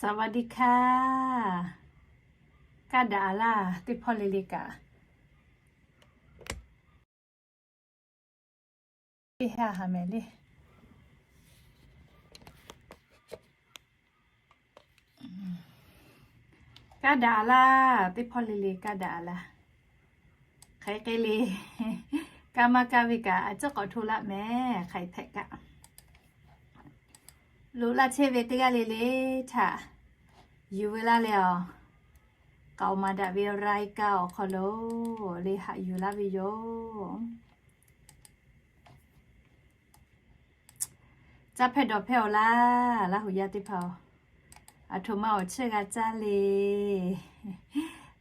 สวัสดีค่ะ Kaˇ daꞈ a laˇ teˇ hpawˇ le le kaꞈ. Teˇ ha ha mehˍ le. Kaˇ daꞈ a laˇ teˇ hpawˇ le le kaˇ daꞈ a laˇ. Hk'aˬ hk'e le, kaˇ maˇ kaˇ ve kaꞈ a ciˉ k'awꞈ hto laˇ mehˍ hk'aˬ hpehꞈ kaꞈ. Loꞈ laˇ chehˇ ve teˇ g'aˇ le le htaꞈ yuˬ ve laˇ leh awˬ, k'aoˍ maˍ daꞈ ve รายการ awˬ hk'aw lo le haꞈ yuˬ laˇ ve yoˬ. Caˇ hpehˇ dawˬ hpehˇ awˬ laˇ, Laˇ huˍ yaˇ teˇ hpaˍ-oˬ, aˬ htoꞈ ma awˬ chiˇ g'a caˇ le.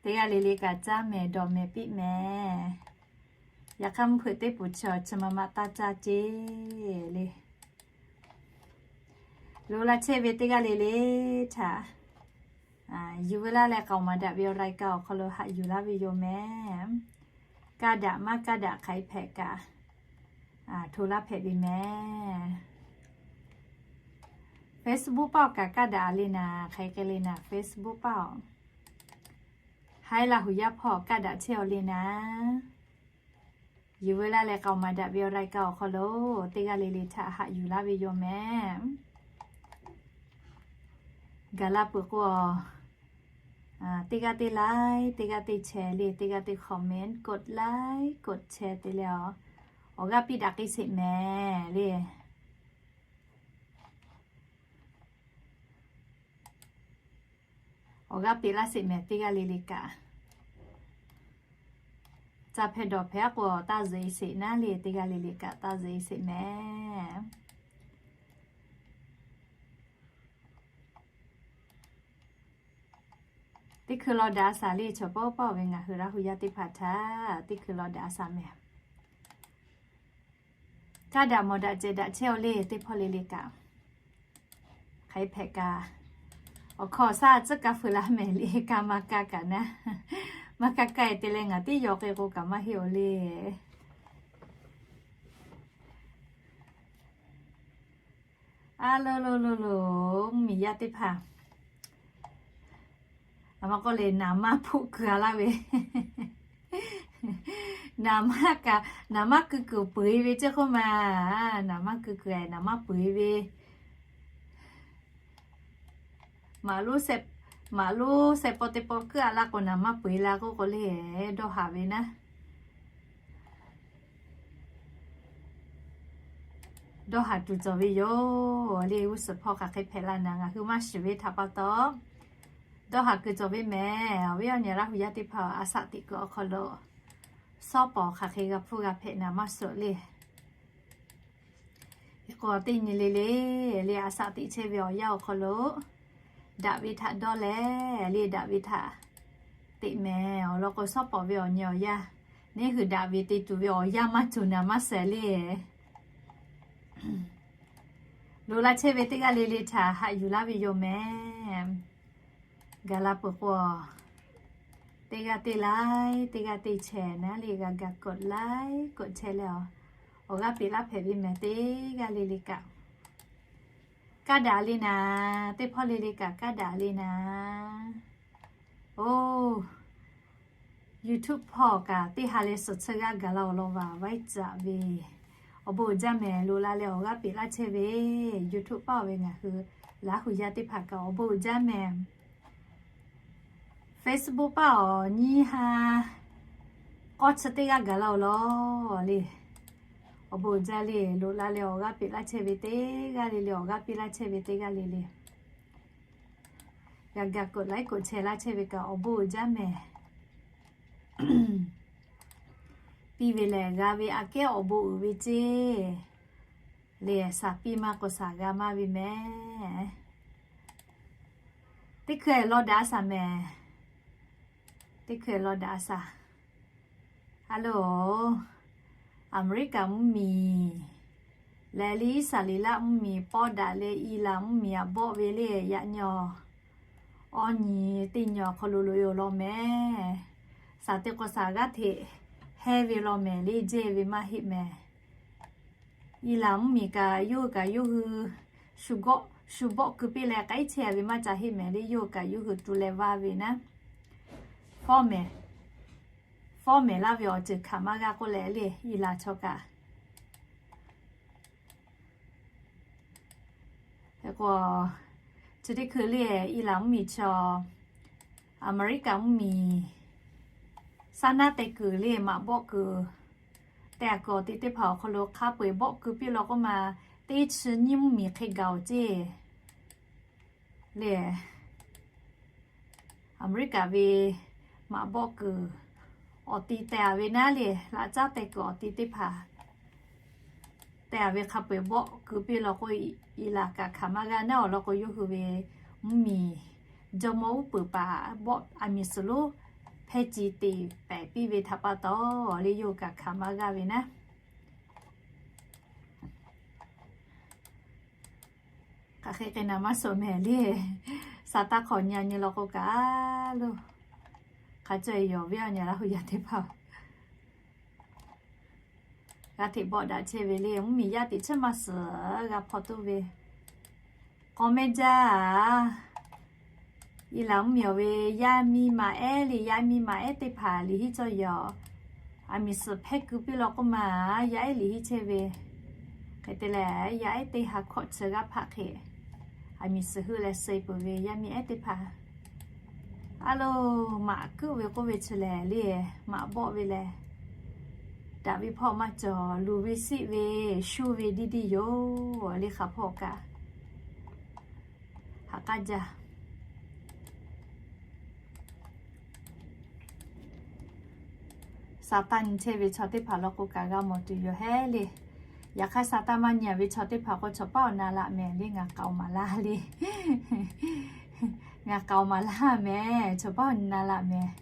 Teˇ g'aˇ le le kaꞈ caˇ mehˍ dawˬ mehˍ piˇ mehˍ. Yaꞈ hk'aˇ mvuhˇ hpeuꞈ teˇ peuˬ chi awˬ chi ma ma taˇ caˇ ceˇ le. Loꞈ laˇ chehˇ ve teˇ g'aˇ le le htaꞈ yuˬ ve laˇ leh k'aoˍ maˍ daꞈ ve รายการ awˬ hk'aw lo haꞈ yuˬ laˇ ve yoˬ mehˍ. Kaˇ daꞈ maˇ kaˇ daꞈ hk'aˬ hpehꞈ kaꞈ, hto laˇ hpehꞈ ve mehˍ. Facebook paˆ awˬ kaꞈ kaˇ daꞈ le naˍ, hk'aˬ hk'e le naˍ Facebook paˆ awˬ. Haiˉ Laˇ huˍ yaˇ hpawˇ kaˇ daꞈ chehˇ awˬ le naˍ. Yuˬ ve laˇ leh k'aoˍ maˍ daꞈ ve รายการ awˬ hk'aw lo teˇ g'aˇ le le htaꞈ haꞈ yuˬ laˇ ve yoˬ mehˍ. Gaˬ la peuˬ k'o, teˇ g'aˇ teˇ like, teˇ g'aˇ teˇ share le, teˇ g'aˇ teˇ comment, กดไลค์ กดแชร์ te leh awˬ, awˬ g'aˇ piˇ daꞈ k'ai sheˍ mehˍ le. Awˬ g'aˇ peꞈ laˇ sheˍ mehˍ teˇ g'aˇ le le kaꞈ. Caˇ hpehˇ dawˬ hpehˇ k'o taˇ zuhꞈ e sheˍ naˉ le, teˇ g'aˇ le le kaꞈ taˇ zuhꞈ e sheˍ mehˍ. Teˇ hkui law daꞈ a shaˍ le, chaw pawˆ pawˆ ve ngaˬ hui Laˇ huˍ yaˇ teˇ hpaˍ htaꞈ teˇ hkui law daꞈ a shaˍ mehˍ. Kaˇ daꞈ mawˬ daꞈ cehˬ daꞈ chehˇ awˬ le teˇ hpawˇ le le kaꞈ. Hk'aˬ hpehꞈ kaꞈ, awˬ hkawˇ awˬ shaˉ tcuhˉ kaˇ feu laˇ mehˍ le, kaˇ maˇ kaˇ kaꞈ naˉ. Maˇ kaˇ kaˇ e te leh ngaˬ tiˉ yaw k'ai k'o kaꞈ maˇ heˆ awˬ le. A lo lo lo lo, mvuhˇmiˬ yaˇ teˇ hpaˍ, a ma k'oˆ le, naˍ maˇ hpoˆ keu a laˇ ve. Naˍ maˇ kaꞈ, naˍ maˇ keu kuiˬ peuˬ e ve ceˇ k'oˆ ma. Naˍ maˇ keu kuiˬ, naˍ maˇ peuˬ e ve. Maꞈ lonˉ, maꞈ lonˉ sheh paw teˇ paw keu a laˇ k'o naˍ maˇ peuˬ e la k'oˆ k'o le, dawˇ haˍ ve naˉ. Dawˇ haˍ tuˬ cawˬ ve yoˬ le. G'uˇ suhˍ hpawˇ hk'aˬ hk'e hpehꞈ la naˍ, ngaˬ hui maˇ shiˍ ve htaꞈ pa taw, dawˇ haˍ kuiˬ cawˬ ve mehˍ. Awˬ viˉ awˬ nyi Laˇ huˍ yaˇ teˇ hpaˍ, a shaꞈ teꞈ kuiˬ awˬ hk'aw lo shawˉ pawˍ hk'aˬ hk'e g'a hpfuhˇ g'a hpehꞈ naˍ maˇ suhˍ le. Hk'e k'o teˇ nyi le le, le a shaꞈ teꞈ chehˇ ve awˬ yanˇ awˬ hk'aw lo daꞈ ve htaꞈ dawˇ leh le, daꞈ ve htaꞈ teꞈ mehˍ. Awˬ lawn k'o, shawˉ pawˍ ve awˬ nyi awˬ yanˇ, neˇ hui daꞈ ve te tuˬ ve awˬ yanˇ maˇ cawˬ naˍ maˇ suhˍ le. Loꞈ la chehˇ ve teˇ g'aˇ le le htaꞈ haꞈ yuˬ laˇ ve yoˬ mehˍ. Gaˬ la peuˬ k'o, teˇ g'aˇ teˇ like, teˇ g'aˇ teˇ share naˉ le, g'a gaˬ กดไลค์ กดแชร์ leh awˬ, awˬ g'aˇ peꞈ laˇ hpehꞈ ve mehˍ teˇ g'aˇ le le kaꞈ. Kaˇ daꞈ le naˍ, teˇ hpawˇ le le kaꞈ kaˇ daꞈ le naˍ. Oˇ, YouTube hpawˇ kaꞈ teˇ ha leh suhˍ chi g'aˇ gaˬ la awˬ lawn vaˬ vaiˉ caꞈ ve, awˬ bon uiˍ jaˇ mehˍ. Loꞈ la leh awˬ g'aˇ peꞈ laˇ chehˇ ve YouTube paˆ ve ngaˬ hui Laˇ huˍ yaˇ teˇ hpaˍ kaꞈ awˬ bon uiˍ jaˇ mehˍ. Facebook paˆ awˬ nyiˇ ha k'awˇ chi teˇ g'aˇ gaˬ la awˬ lawn le. Awˬ bon uiˍ jaˇ le. Loꞈ la leh awˬ g'aˇ peꞈ laˇ chehˇ ve teˇ g'aˇ le le, awˬ g'aˇ piˇ laˇ chehˇ ve teˇ g'aˇ le le, g'a gaˬ กดไลค์ กดแชร์ laˇ chehˇ ve kaꞈ awˬ bon uiˍ jaˇ mehˍ. Piˇ ve lehˬ g'a ve aꞈ kehˉ awˬ bon uiˍ ve ceˇ. Lehˬ shaˍ piˇ maˇ k'o shaˍ g'a maˇ ve mehˍ. Teˇ hkui law daꞈ a shaˍ mehˍ. Teˇ hkui law daꞈ a shaˍ. Hello, Aˍmeˍriˆkaˍ mvuhˇmiˬ, lehˬ le Iˉsaˍreˍlaˆ mvuhˇmiˬ pawˆ daꞈ leh Iˉlaˍ mvuhˇmiˬ aꞈ bawˆ ve le yaꞈ nyi awˬ, awˬ nyi teˇ nyi awˬ hk'aw lo loꞈ e awˬ lawn mehˍ. Shaˍ te k'o shaˍ g'aˇ hteꞈ hehnˇ ve lawn mehˍ le, jehˇ ve maˇ heˆ mehˍ. Iˉlaˍ mvuhˇmiˬ kaꞈ yawˇ hui kaꞈ yawˇ hui shu gawˆ shu bawˆ keu piˇ leh k'ai chehˇ ve maˇ ca heˆ mehˍ le, yawˇ hui kaꞈ yawˇ hui tu leh vaˇ ve naˉ. Fawˉ mehˍ, fawˉ mehˍ laˇ ve awˬ ceuˬ hkanˍ maˇ g'a k'oˆ leh le, iˉ laˬ chaw kaꞈ. Hk'e k'o, chi teˇ hkui le, iˉ laˬ mvuhˇmiˬ chaw, Aˍmeˍriˆkaˍ mvuhˇmiˬ, saˉ naˉ teh kuiˬ le maꞈ bawˆ kuiˬ, teh a kuiˬ awˬ ti teˇ hpaˍ awˬ hk'aw lo hk'a peu-eˬ bawˆ keu piˇ law k'oˆ ma, teˇ chi nyiˇ mvuhˇmiˬ hk'e gaˬ-oˬ ceˇ le. Aˍmeˍriˆkaˍ ve maꞈ bawˆ kuiˬ awˬ ti teh a ve naˉ le, laꞈ caˉ teh kuiˬ awˬ ti teˇ hpaˍ teh a ve hk'a peu-eˬ bawˆ keu piˇ law k'o, iˉ laˬ kaꞈ hkanˍ maˇ g'a naˉ awˬ lawn k'o, yawˇ hui ve mvuhˇmiˬ jawˇmawˇ uˉ peunˍ paˍ bawˆ a miˬ suhˍ lonˉ hpehˇ ci teꞈ pehˍ piˇ ve htaꞈ pa taw le, yawˇ hui kaꞈ hkanˍ maˇ g'a ve naˉ. Hk'aˬ hk'e k'ai naˍ maˇ suhˍ mehˍ le. Saˍtanˍ hk'awꞈ nyi a nyi law k'o kaꞈ lo, hk'a caweh yawˬ ve awˬ nyi Laˇ huˍ yaˇ teˇ hpaˍ g'a hteꞈ bawˆ daꞈ chehˇ ve le. Mvuhˇmiˬ yaˇ teꞈ chiˉ maˇ suhˍ g'a hpaw toˇ ve k'awꞈ mehˆ jaˇ. Iˉ laˬ mvuhˇmiˬ awˬ ve yaˇ miˇ ma ehˉ le, yaˇ miˇ ma ehˉ teˇ hpaˍ liꞈ hiˉ cawˇ yaw, a miˬ suhˍ hpehˇ keu piˇ law k'oˆ ma, yaˇ ehˉ liꞈ hiˉ chehˇ ve. Hk'e te leh, yaˇ ehˉ teˇ ha hkawꞈ chi g'aˇ hpaˆ hk'e, a miˬ suhˍ heuˆ leh suh peuˬ ve yaˇ miˇ ehˉ teˇ hpaˍ, a lo, maꞈ kuˆ ve k'oˆ ve chi lehˬ le, maꞈ bawˆ ve lehˬ, daꞈ ve hpawˇ maˇ cawˬ, luˬ ve siˆ ve, shuˇ ve diˇ diˇ yoˬ le, hk'a hpawˇ kaꞈ ha k'aˉ jaˇ. Saˍtanˍ nyi chehˇ ve chaw teˇ hpaˍ law k'o kaꞈ g'a mawˬ tuˬ yoˬ hehˉ le. Yaꞈ hk'aˇ, Saˍtanˍ maˇ nyi a ve chaw teˇ hpaˍ k'o, chaw paˉ awˬ na laꞈ mehˍ le, ngaˬ k'aoˍ maˍ laˇ le. Ngaˬ k'aoˍ maˍ laˇ mehˍ, chaw paˉ awˬ na laꞈ mehˍ.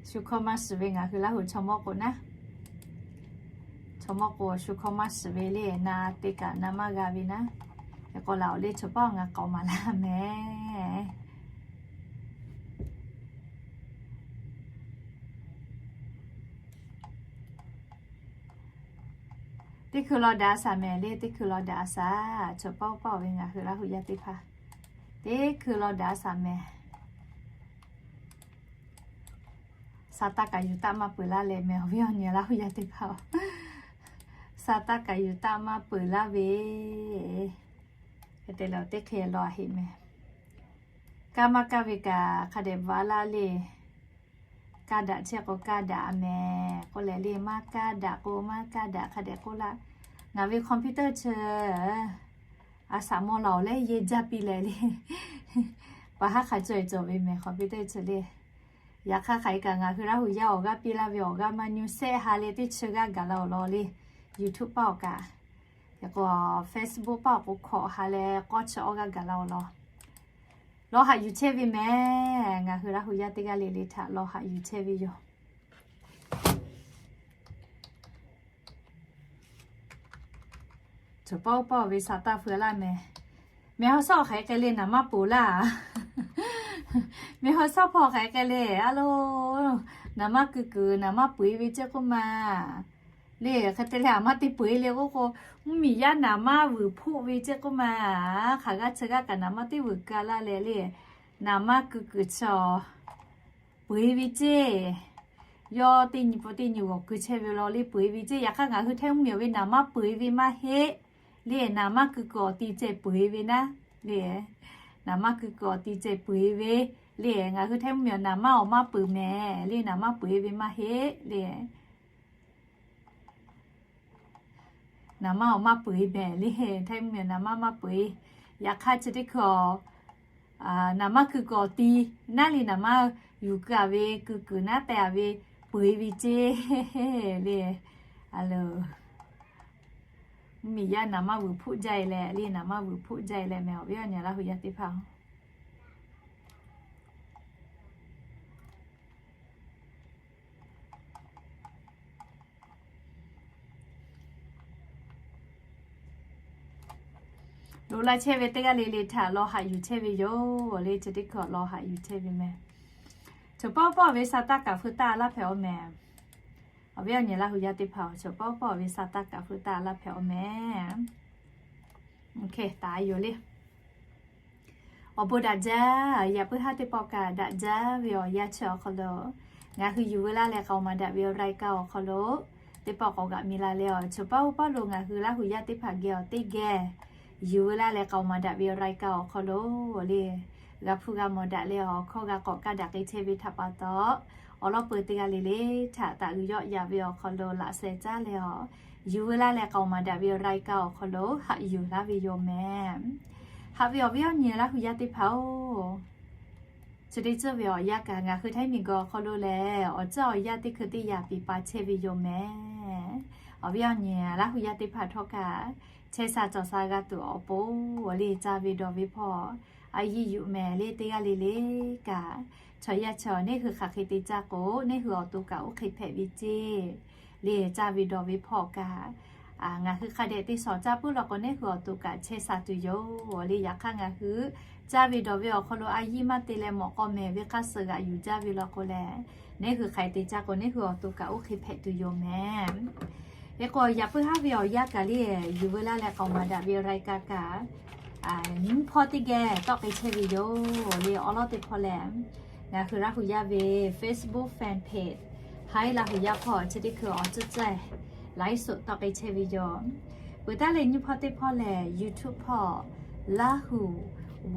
Shu hkawˇ maˇ shiˍ ve ngaˬ hui Laˇ huˍ chaw mawˇ k'o naˉ, chaw mawˇ k'o shu hkawˇ maˇ shiˍ ve le, na te kaꞈ na maˇ g'a ve naˉ. Hk'e k'o laˬ oˬ le, chaw paˉ awˬ ngaˬ k'aoˍ maˍ laˇ mehˍ. Teˇ hkui law daꞈ a shaˍ mehˍ le, teˇ hkui law daꞈ a shaˍ. Chaw paˉ paˉ oˬ ve ngaˬ hui Laˇ huˍ yaˇ teˇ hpaˍ, teˇ hkui law daꞈ a shaˍ mehˍ. Saˍtanˍ kaꞈ yuˬ taˆ maˇ peuˬ laˇ leh mehˍ, awˬ viˉ awˬ nyi Laˇ huˍ yaˇ teˇ hpaˍ-oˬ, Saˍtanˍ kaꞈ yuˬ taˆ maˇ peuˬ laˇ ve. Hk'e te leh, teˇ hk'e law a heˆ mehˍ. Kaˇ maˇ kaˇ ve kaꞈ hk'a dehꞈ bvuhꞈ laˇ le. Kaˇ daꞈ chehˇ k'o kaˇ daꞈ mehˍ k'oˆ leh le, maˇ kaˇ daꞈ k'o maˇ kaˇ daꞈ hk'a dehꞈ k'oˆ laˇ. Ngaˬ ve computer chi a shaꞈ maw laˬ oˬ leh yehˇ jaˇ piˇ leh le. Paˍ haˉ hk'a caweh cawˬ ve mehˍ computer chi le. Yaꞈ hk'aˇ hk'aˬ hk'e kaꞈ ngaˬ hui Laˇ huˍ yaˇ awˬ g'aˇ piˇ laˇ ve awˬ g'aˇ maˇ nyi shehˆ ha leh teˇ chi g'aˇ gaˬ la awˬ lawn le. YouTube paˆ awˬ kaꞈ, hk'e k'o Facebook paˆ awˬ k'o hkawꞈ ha leh k'awˇ chi awˇ g'aˇ gaˬ la awˬ lawn. Lawˬ haꞈ yuˬ chehˇ ve mehˍ. Ngaˬ hui Laˇ huˍ yaˇ teˇ g'aˇ le le htaꞈ lawˬ haꞈ yuˬ chehˇ ve yoˬ. Chaw paˉ paˉ oˬ ve Saˍtanˍ feu laˇ mehˍ. Mehˍ haw shawˉ hk'aˬ hk'e le naˍ maˇ peuˬ laˇ. Mehˍ haw shawˉ hpawˇ hk'aˬ hk'e le, a lo, naˍ maˇ keu kuiˬ naˍ maˇ peu eˬ ve ceˇ k'oˆ ma le. Hk'e te leh aˬ maˇ teˇ peu eˬ le k'oˆ k'o, mvuhˇmiˬ yaˇ naˍ maˇ vuiˬ hpoˆ ve ceˇ k'oˆ ma. Hk'aˬ g'aˇ chi g'aˇ kaꞈ naˍ maˇ teˇ vuiˬ ka laˇ leh le, naˍ maˇ keu kuiˬ chi peu eˬ ve ceˇ. Yawˇ teˇ nyi pon teˇ nyi g'awˬ keu chehˇ ve law le peu eˬ ve ceˇ. Yaꞈ hk'aˇ ngaˬ hui Htaiˇ mvuhˇmiˬ awˬ ve naˍ maˇ peu eˬ ve maˇ heˆ le, naˍ maˇ keu kuiˬ awˬ ti ceh peu eˬ ve naˉ le. Naˍ maˇ keu kuiˬ awˬ ti ceh peu eˬ ve le. Ngaˬ hui Htaiˇ mvuhˇmiˬ awˬ naˍ maˇ awˬ maˇ peu eˬ mehˍ le, naˍ maˇ peu eˬ ve maˇ heˆ le. Naˍ maˇ awˬ maˇ peu eˬ mehˍ le, Htaiˇ mvuhˇmiˬ awˬ naˍ maˇ maˇ peu eˬ. Yaꞈ hk'aˇ chi teˇ hkui a, naˍ maˇ keu kuiˬ awˬ ti naˉ le, naˍ maˇ yuˬ keu a ve keu kuiˬ naˉ teh a ve peu eˬ ve ceˇ le. A lo, mvuhˇmiˬ yaˇ naˍ maˇ vuiˬ hpoˆ jaˇ e leh le, naˍ maˇ vuiˬ hpoˆ jaˇ e leh mehˍ, awˬ viˉ awˬ nyi Laˇ huˍ yaˇ teˇ hpaˍ-oˬ. Loꞈ la chehˇ ve teˇ g'aˇ le le htaꞈ lawˬ haꞈ yuˬ chehˇ ve yoˬ le. Chi teˇ hkui lawˬ haꞈ yuˬ chehˇ ve mehˍ. Chaw paˉ paˉ oˬ ve Saˍtanˍ kaꞈ feu taˇ laˇ hpehꞈ-oˬ mehˍ. Awˬ viˉ awˬ nyi Laˇ huˍ yaˇ teˇ hpaˍ-oˬ, chaw paˉ paˉ oˬ ve Saˍtanˍ kaꞈ feu taˇ laˇ hpehꞈ-oˬ mehˍ. Hk'e taˍ yoˬ le. Awˬ bon daꞈ jaˇ. Yaꞈ puiˉ haˉ teˇ pawˆ kaꞈ daꞈ jaˇ ve awˬ yanˇ chi awˬ hk'aw lo, ngaˬ hui yuˬ veu laˇ leh k'aoˍ maˍ daꞈ ve รายการ awˬ hk'aw lo teˇ pawˆ k'awꞈ g'aꞈ mi la leh, awˬ chi paˉ oˇ paˉ lo ngaˬ hui Laˇ hu yaˇ teˇ hpaˍ geh awˬ teˇ geh yuˬ veu laˇ leh k'aoˍ maˍ daꞈ ve รายการ awˬ hk'aw lo le, g'a hpuˇ g'a mawˬ daꞈ leh awˬ hkawˇ g'a k'awꞈ kaˇ daꞈ k'ai chehˇ ve htaꞈ pa taw, awˬ lawn peuˬ teˇ g'aˇ le le htaꞈ taꞈ g'uiˬ yawˆ yaꞈ ve awˬ hk'aw lo laꞈ sheh caˉ leh, awˬ yuˬ veu laˇ leh k'aoˍ maˍ daꞈ ve รายการ awˬ hk'aw lo haꞈ yuˬ laˇ ve yoˬ mehˍ. Haꞈ ve awˬ viˉ awˬ nyi Laˇ hu yaˇ teˇ hpaˍ-oˬ, chi teˇ ceuˬ ve awˬ yanˇ kaꞈ ngaˬ hui Htaiˇ miˬguiˬ awˬ hk'aw lo lehˬ, awˬ ceuˬ awˬ yanˇ teˇ hkui teˇ yaꞈ piˍ pa chehˇ ve yoˬ mehˍ. Awˬ viˉ awˬ nyi Laˇ hu yaˇ teˇ hpaˍ htawˇ kaꞈ, chehˇ sha cawˬ sha g'a tuˬ awˬ pon, awˬ le caˇ ve dawˬ ve hpawˇ a yiˇ yuˬ mehˍ le. Teˇ g'aˇ le le kaꞈ, chaw yaˇ chaw neˇ hui hk'aˬ hk'e te caˇ k'o, neˇ hui awˬ to kaꞈ oˇ hk'e hpehꞈ ve ceˇ le. Caˇ ve dawˬ ve hpawˇ kaꞈ, ngaˬ hui hk'a dehꞈ te shawˍ caˇ puiˉ law k'o, neˇ hui awˬ to kaꞈ chehˇ sha tuˬ yoˬ le. Yaꞈ hk'aˇ ngaˬ hui caˇ ve dawˬ ve awˬ hk'aw lo a yiˇ maˇ te leh mawꞈ k'aw mehˍ ve hk'aˇ suh g'aꞈ yuˬ jaˇ ve law k'o lehˬ, neˇ hui hk'aˬ hk'e te caˇ k'o, neˇ hui awˬ to kaꞈ oˇ hk'e hpehꞈ tuˬ yoˬ mehˍ. Hk'e k'o, yaꞈ puiˉ haˉ ve awˬ yanˇ kaꞈ le, yuˬ veu laˇ leh k'aoˍ maˍ daꞈ ve รายการ kaꞈ nyiˇ hpawˇ teˇ geh tawˆ k'ai chehˇ ve yoˬ le. Awˬ lawn teˇ hpawˇ lehˬ, ngaˬ hui Laˇ hu yaˇ ve Facebook fan page, Htaiˇ Laˇ hu yaˇ hpawˇ chi teˇ hkui awˬ ceuˬ ceuˬ ไลฟ์สด tawˆ k'ai chehˇ ve yoˬ. Peuˬ taˉ leh nyiˇ hpawˇ teˇ hpawˇ lehˬ, YouTube hpawˇ Laˇ hu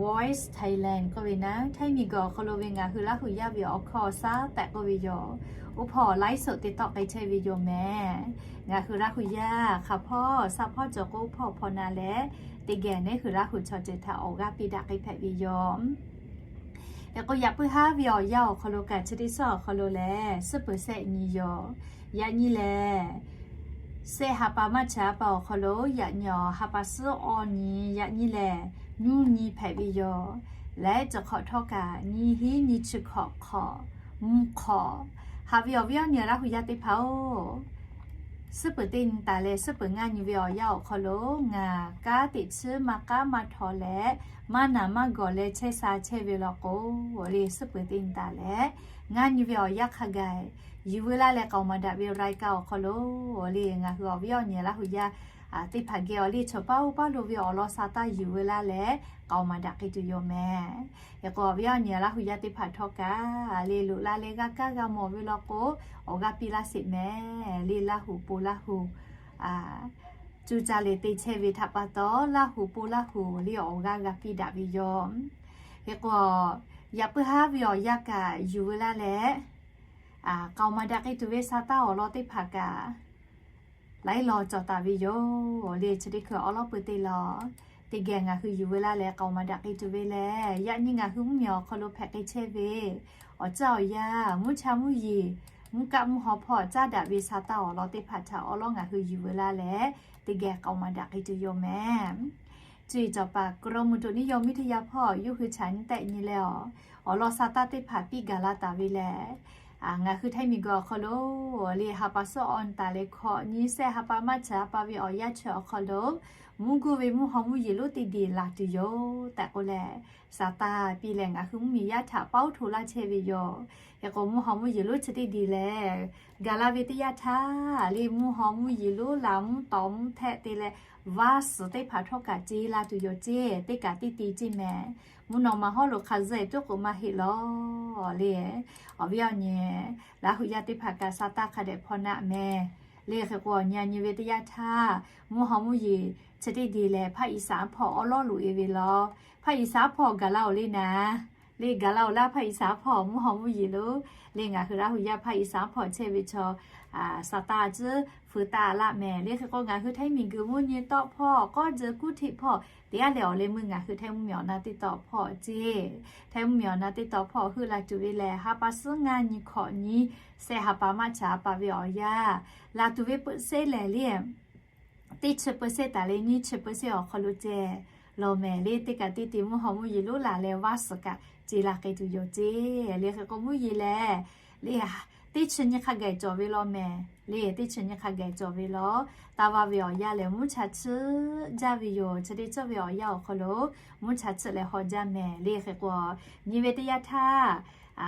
Voice Thailand k'oˆ ve naˉ, Htaiˇ miˬguiˬ awˬ hk'aw lo ve ngaˬ hui Laˇ hu yaˇ ve awˬ hkawˇ awˬ shaˉ tehꞈ k'oˆ ve yoˬ. Oˇ hpawˇ ไลฟ์สด te tawˆ k'ai chehˇ ve yoˬ mehˍ. Ngaˬ hui Laˇ hu yaˇ hk'a hpawˇ sha hpawˇ cawˬ k'o, oˇ hpawˇ hpawˇ na leh teˇ geh neˇ hui Laˇ hu chaw ceuˬ htaꞈ awˬ g'aˇ piˇ daꞈ k'ai hpehꞈ ve yoˬ. Hk'e k'o, yaꞈ puiˉ haˉ ve awˬ yanˇ awˬ hk'aw lo kaꞈ, chi teˇ suhˉ awˬ hk'aw lo lehˬ, suhˉ peuˬ sehˆ nyi yoˬ. Yaꞈ nyi lehˬ, sehˆ ha pa maˇ chaˍ ha pa awˬ hk'aw lo yaꞈ nyi awˬ ha pa suhˉ awˬ nyi, yaꞈ nyi lehˬ, nuˇ nyi hpehꞈ ve yoˬ. Leh cawˬ hk'awꞈ htawˇ kaꞈ, nyi hiˉ nyi chi hkawꞈ hk'awꞈ, mvuhˇ hk'awꞈ. Haꞈ ve awˬ viˉ awˬ nyi Laˇ hu yaˇ teˇ hpaˍ-oˬ, suhˉ peuˬ teˇ nyi taˍ leh suhˉ peuˬ ngaˇ nyi ve awˬ yanˇ awˬ hk'aw lo ngaˬ kanˉ teꞈ chiˉ maˇ k'aˉ maˇ htaw leh, maˇ naˬ maˇ gawˬ leh chehˇ sha chehˇ ve law k'o, le suhˉ peuˬ teˇ nyi taˍ leh, ngaˇ nyi ve awˬ yanˇ hk'a gaˬ yuˬ veu laˇ leh k'aoˍ maˍ daꞈ ve รายการ awˬ hk'aw lo, le ngaˬ hui awˬ viˉ awˬ nyi Laˇ hu yaˇ teˇ hpaˍ geh awˬ le chaw paˉ oˇ paˉ lo ve awˬ lawn sha taˇ yuˬ veu laˇ leh k'aoˍ maˍ daꞈ k'ai tuˬ yoˬ mehˍ. Hk'e k'o, awˬ viˉ awˬ nyi Laˇ hu yaˇ teˇ hpaˍ htawˇ kaꞈ, le loꞈ la leh g'a kaˇ g'a mawˬ ve law k'o, awˬ g'aˇ piˇ laˇ sheˍ mehˍ. Le Laˇ hu po Laˇ hu cuˇ caˇ leh te chehˇ ve htaꞈ pa taw, Laˇ hu po Laˇ hu le awˬ g'aˇ g'a piˇ daꞈ ve yoˬ. Hk'e k'o, yaꞈ puiˉ haˉ ve awˬ yanˇ kaꞈ yuˬ veu laˇ leh, k'aoˍ maˍ daꞈ k'ai tuˬ ve sha taˇ awˬ lawn teˇ hpaˍ kaꞈ laiˉ law cawˬ taˍ ve yoˬ. Le chi teˇ hkui awˬ lawn peuˬ teˇ law teˇ geh ngaˬ hui yuˬ veu laˇ leh k'aoˍ maˍ daꞈ k'ai tuˬ ve lehˬ, yaꞈ nyi ngaˬ hui mvuhˇmiˬ awˬ hk'aw lo hpehꞈ k'ai chehˇ ve awˬ caˇ awˬ yanˇ, mvuhˇ cha mvuhˇ yeˬ, mvuhˇ kaˆ mvuhˇ haw hpawˇ caˉ daꞈ ve sha taˇ awˬ lawn teˇ hpaˍ htaꞈ awˬ lawn ngaˬ hui yuˬ veu laˇ leh teˇ geh k'aoˍ maˍ daꞈ k'ai tuˬ yoˬ mehˍ. Cuˇ yiˍ cawˬ paˍ กรมอุตุนิยมวิทยา hpawˇ yawˇ hui chaꞈ nyi tehˆ nyi leh, awˬ lawn sha taˇ teˇ hpaˍ piˇ gaˬ la taˍ ve lehˬ, ngaˬ hui Htaiˇ miˬguiˬ awˬ hk'aw lo le ha pa suhˉ awˬ nyi taˍ leh hkawꞈ nyi sehˆ ha pa maˇ chaˍ ha pa ve awˬ yanˇ chi awˬ hk'aw lo, mvuhˇ guˇ ve mvuhˇ haw mvuhˇ yeˬ lonˉ teˇ diˬ laˬ tuˬ yoˬ tehꞈ k'oˆ leh, sha taˇ piˇ leh ngaˬ hui mvuhˇmiˬ yaˇ htaꞈ paˉ oˉ hto laˇ chehˇ ve yoˬ. Hk'e k'o, mvuhˇ haw mvuhˇ yeˬ lonˉ chi teˇ diˬ lehˬ, gaˬ la ve teˇ yanˇ htaˇ le mvuhˇ haw mvuhˇ yeˬ lonˉ laˬ mvuhˇ tawˍ mvuhˇ htehˆ te leh, vaˇ suhˍ teˇ hpaˍ htawˇ kaꞈ ce la tuˬ yoˬ ceˇ, teˇ kaꞈ teˇ te ceˇ mehˍ. Mvuhˇ naw ma hawˉ lo hk'a zuhˆ tuˉ k'oꞈ maˇ heˆ lawˬ le. Awˬ viˉ awˬ nyi Laˇ hu yaˇ teˇ hpaˍ kaꞈ sha taˇ hk'a dehꞈ hpaw naˆ mehˍ. Le hk'e k'o, awˬ nyi a nyi ve teˇ yanˇ htaˇ, mvuhˇ haw mvuhˇ yeˬ chi teˇ diˬ lehˬ, hpaˇ iˍ saˍ hpawˇ awˉ lawˉ loꞈ e ve law. Hpaˇ iˍ saˍ hpawˇ gaˬ la-oˬ le naˍ. Le gaˬ la-oˬ laˇ hpaˇ iˍ saˍ hpawˇ mvuhˇ haw mvuhˇ yeˬ lonˉ. Le ngaˬ hui Laˇ hu yaˇ hpaˇ iˍ saˍ hpawˇ chehˇ ve chaw sha taˇ tcuhˉ feu taˇ laˆ mehˍ. Le hk'e k'o, ngaˬ hui Htaiˇ miˬguiˬ mvuhˇ nyi tawˆ hpawˇ k'awˇ jeu kuˇ hteˆ hpawˇ teˇ g'aˇ lehˬ, awˬ leh meuˇ ngaˬ hui Htaiˇ mvuhˇmiˬ awˬ na teˇ tawˆ hpawˇ ceˇ. Htaiˇ mvuhˇmiˬ awˬ na teˇ tawˆ hpawˇ heuˆ la tuˬ ve lehˬ, ha pa suhˉ ngaˇ nyi hkawꞈ nyi sehˆ ha pa maˇ chaˍ ha pa ve awˬ yanˇ, laˬ tuˬ ve peuˬ sehˆ lehˬ le teˇ chi peuˬ sehˆ taˍ leh nyiˇ chi peuˬ sehˆ awˬ hk'aw lo ceh law mehˍ. Le teˇ kaꞈ teˇ te mvuhˇ haw mvuhˇ yeˬ lonˉ laˬ leh vaˇ suhˍ kaꞈ ce la k'ai tuˬ yoˬ ceˇ. Le hk'e k'o, mvuhˇ yeˬ lehˬ le teˇ chi nyi hk'a gaˬ cawˬ ve law mehˍ. Le teˇ chi nyi hk'a gaˬ cawˬ ve law. Taˇ vaˇ ve awˬ yanˇ lehˬ, mvuhˇ cha chiˆ jaˇ ve yoˬ. Chi teˇ ceuˬ ve awˬ yanˇ awˬ hk'aw lo mvuhˇ cha chiˆ leh haw jaˇ mehˍ. Le hk'e k'o, nyi ve teˇ yanˇ htaˇ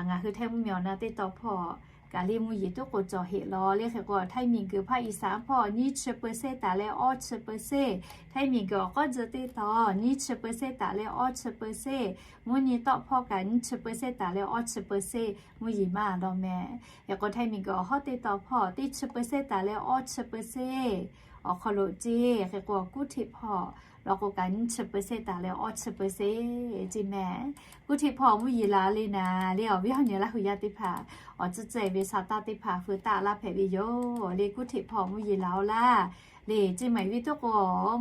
ngaˬ hui Htaiˇ mvuhˇmiˬ awˬ na teˇ tawˆ hpawˇ kaꞈ le mvuhˇ yeˬ tuˉ k'o cawˬ heꞈ law le. Hk'e k'o htaiˇ miˬguiˬ hpaˇ Iˉsaˍ hpawˇ nyiˇ chi เปอร์เซ็นต์ taˍ leh awˇ chi เปอร์เซ็นต์, htaiˇ miˬguiˬ awˬ k'awˉ tcuh teˇ taw nyiˇ chi เปอร์เซ็นต์ taˍ leh awˇ chi เปอร์เซ็นต์, mvuhˇ nyi tawˆ hpawˇ kaꞈ nyiˇ chi เปอร์เซ็นต์ taˍ leh awˇ chi เปอร์เซ็นต์ mvuhˇ yeˬ maˇ law meh. Hk'e k'o htaiˇ miˬguiˬ awˬ hawˉ teˇ taw hpawˇ teˇ chi เปอร์เซ็นต์ taˍ leh awˇ chi เปอร์เซ็นต์ awˬ hk'aw lo ceˇ. Hk'e k'o kuˉ hteꞈ hpawˇ law k'o kaꞈ nyiˇ chi เปอร์เซ็นต์ taˍ leh awˇ chi เปอร์เซ็นต์ ceˇ meh. Kuˉ hteꞈ hpawˇ mvuhˇ yeˬ la le naˍ le awˬ viˉ awˬ nyi Laˇ huˍ yaˇ teˇ hpaˍ awˬ tcuhˇ tcuhˇ ve sha taˇ teˇ hpaˍ feu taˆ laˇ hpehꞈ ve yoˬ le. Kuˉ hteꞈ hpawˇ mvuhˇ yeˬ la-o laˇ le. Ceˇ maiˍ viˇ tuˉ k'o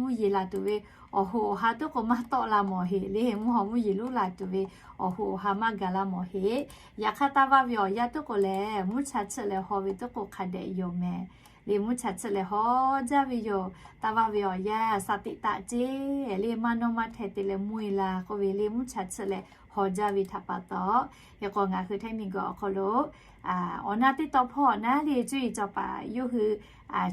mvuhˇ yeˬ la tuˬ ve awˬ hoꞈ awˬ ha tuˉ k'o maˇ tawˆ la mawˬ heꞈ le. Mvuhˇ haw mvuhˇ yeˬ luˉ la tuˬ ve awˬ hoꞈ awˬ ha maˇ gaˬ la mawˬ heꞈ. Yaꞈ hk'aˇ taˇ vaˇ ve awˬ yanˇ tuˉ k'o lehˬ mvuhˇ cha chiˆ leh haw ve tuˉ k'o hk'a dehꞈ yoˬ meh. Le mvuhˇ cha chiˆ leh haw jaˇ ve yoˬ. Taˇ vaˇ ve awˬ yanˇ sha tiꞈ taˆ ceˇ le maˇ nawˇ maˇ hteh te leh mvuhˇ yeˬ la k'oˆ ve le mvuhˇ cha chiˆ leh haw jaˇ ve htaꞈ pa taw, hk'e k'o ngaˬ hui htaiˇ miˬguiˬ awˬ hk'aw lo awˬ na teˇ taw hpawˇ naˉ le cuˇ yiˍ cawˬ paˍ yawˇ hui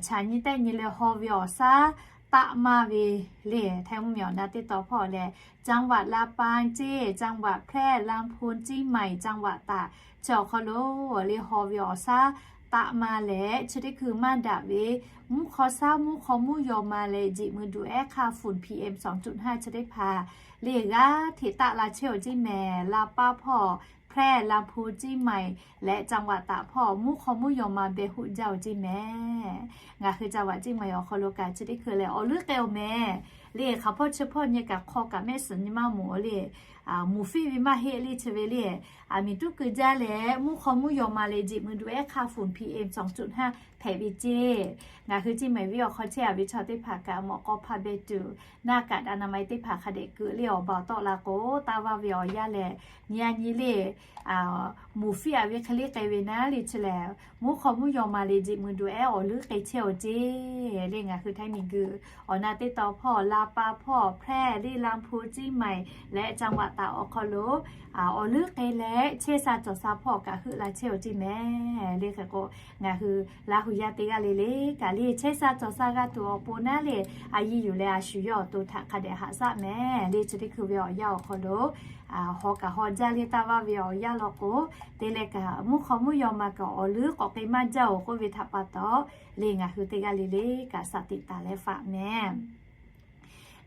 chaꞈ nyi tehˆ nyi leh haw ve awˬ shaˉ taˆ maˇ ve le. Htaiˇ mvuhˇ miˬ awˬ na teˇ taw hpawˇ lehˬ จังหวัดลำปาง ceˇ, จังหวัดแพร่ ลำพูน เชียงใหม่ จังหวัดตาก chi awˬ hk'aw lo le haw ve awˬ shaˉ taˆ maˇ leh chi teˇ hkui maˇ daꞈ ve mvuhˇ hk'aw shaˉ mvuhˇ hk'aw mvuhˇ yaw ma leh jeꞈ mui duˬ ehˉ hk'aˇ ฝุ่น พีเอ็ม สองจุดห้า chi teˇ hpaˍ le g'aˇ hteꞈ taˆ la chehˇ-oˬ ceˇ meh. ลำปาง hpawˇ แพร่ ลำพูน เชียงใหม่ leh จังหวัดตาก hpawˇ mvuhˇ hk'aw mvuhˇ yaw ma beh hoˆ jaˇ-oˬ ceˇ meh. Ngaˬ hui จังหวัดเชียงใหม่ awˬ hk'aw lo kaꞈ chi teˇ hkui lehˬ awˬ leuˉ k'ai-oˬ meh. Le hk'aˬ hpawˇ chi hpawˇ nyi kaꞈ hk'aw kaꞈ mehˆ suhˍ nyi maˇ mawˬ le. Muˍ fiˆ ve maˇ heˆ le chi ve le. Aˬ miˍ tuˉ keu jaˇ leh mvuhˇ hk'aw mvuhˇ yaw ma leh jeꞈ mui duˬ ehˉ hk'aˇ ฝุ่น พีเอ็ม สองจุดห้า hpehꞈ ve ceˇ. Ngaˬ hui ceˇ maiˍ viˉ awˬ hk'aw chehˇ-a ve chaw teˇ hpaˍ kaꞈ mawꞈ k'aw hpaˇ beh tuˬ naˇ kaꞈ อนามัย teˇ hpaˍ hk'a dehꞈ keu le awˬ baˬ awˬ tawˆ la k'o taˇ vaˇ ve awˬ yanˇ lehˬ nyi-a nyi le muˍ fiˆ-a ve hk'e le k'ai ve naˉ le chi lehˬ mvuhˇ hk'aw mvuhˇ yaw ma leh jeꞈ mui duˬ ehˉ awˬ leuˉ k'ai chehˇ-oˬ ceˇ. Le ngaˬ hui htaiˇ miˬguiˬ awˬ na teˇ taw hpawˇ ลำปาง hpawˇ แพร่ le ลำพูน เชียงใหม่ leh จังหวัดตาก awˬ hk'aw lo awˬ leuˉ k'ai leh chehˇ sha cawˬ sha hpawˇ kaꞈ heuˆ la chehˇ-oˬ ceˇ meh. Le hk'e k'o ngaˬ hui Laˇ huˍ yaˇ teˇ g'aˇ le le kaꞈ le chehˇ sha cawˬ sha g'a tuˬ awˬ pon naˉ le a yiˇ yuˬ leh a shu yawˇ awˬ to htaꞈ hk'a dehꞈ haꞈ shaˆ meh. Le chi teˇ hkui ve awˬ yanˇ awˬ hk'aw lo hawˬ kaꞈ hawˬ jaˇ le taˇ vaˇ ve awˬ yanˇ law k'o te leh kaꞈ mvuhˇ hk'aw mvuhˇ yaw ma kaꞈ awˬ leuˉ k'awꞈ k'ai maˇ jaˇ-oˬ k'oˆ ve htaꞈ pa taw le ngaˬ hui teˇ g'aˇ le le kaꞈ sha tiꞈ taˍ leh faꞈ meh.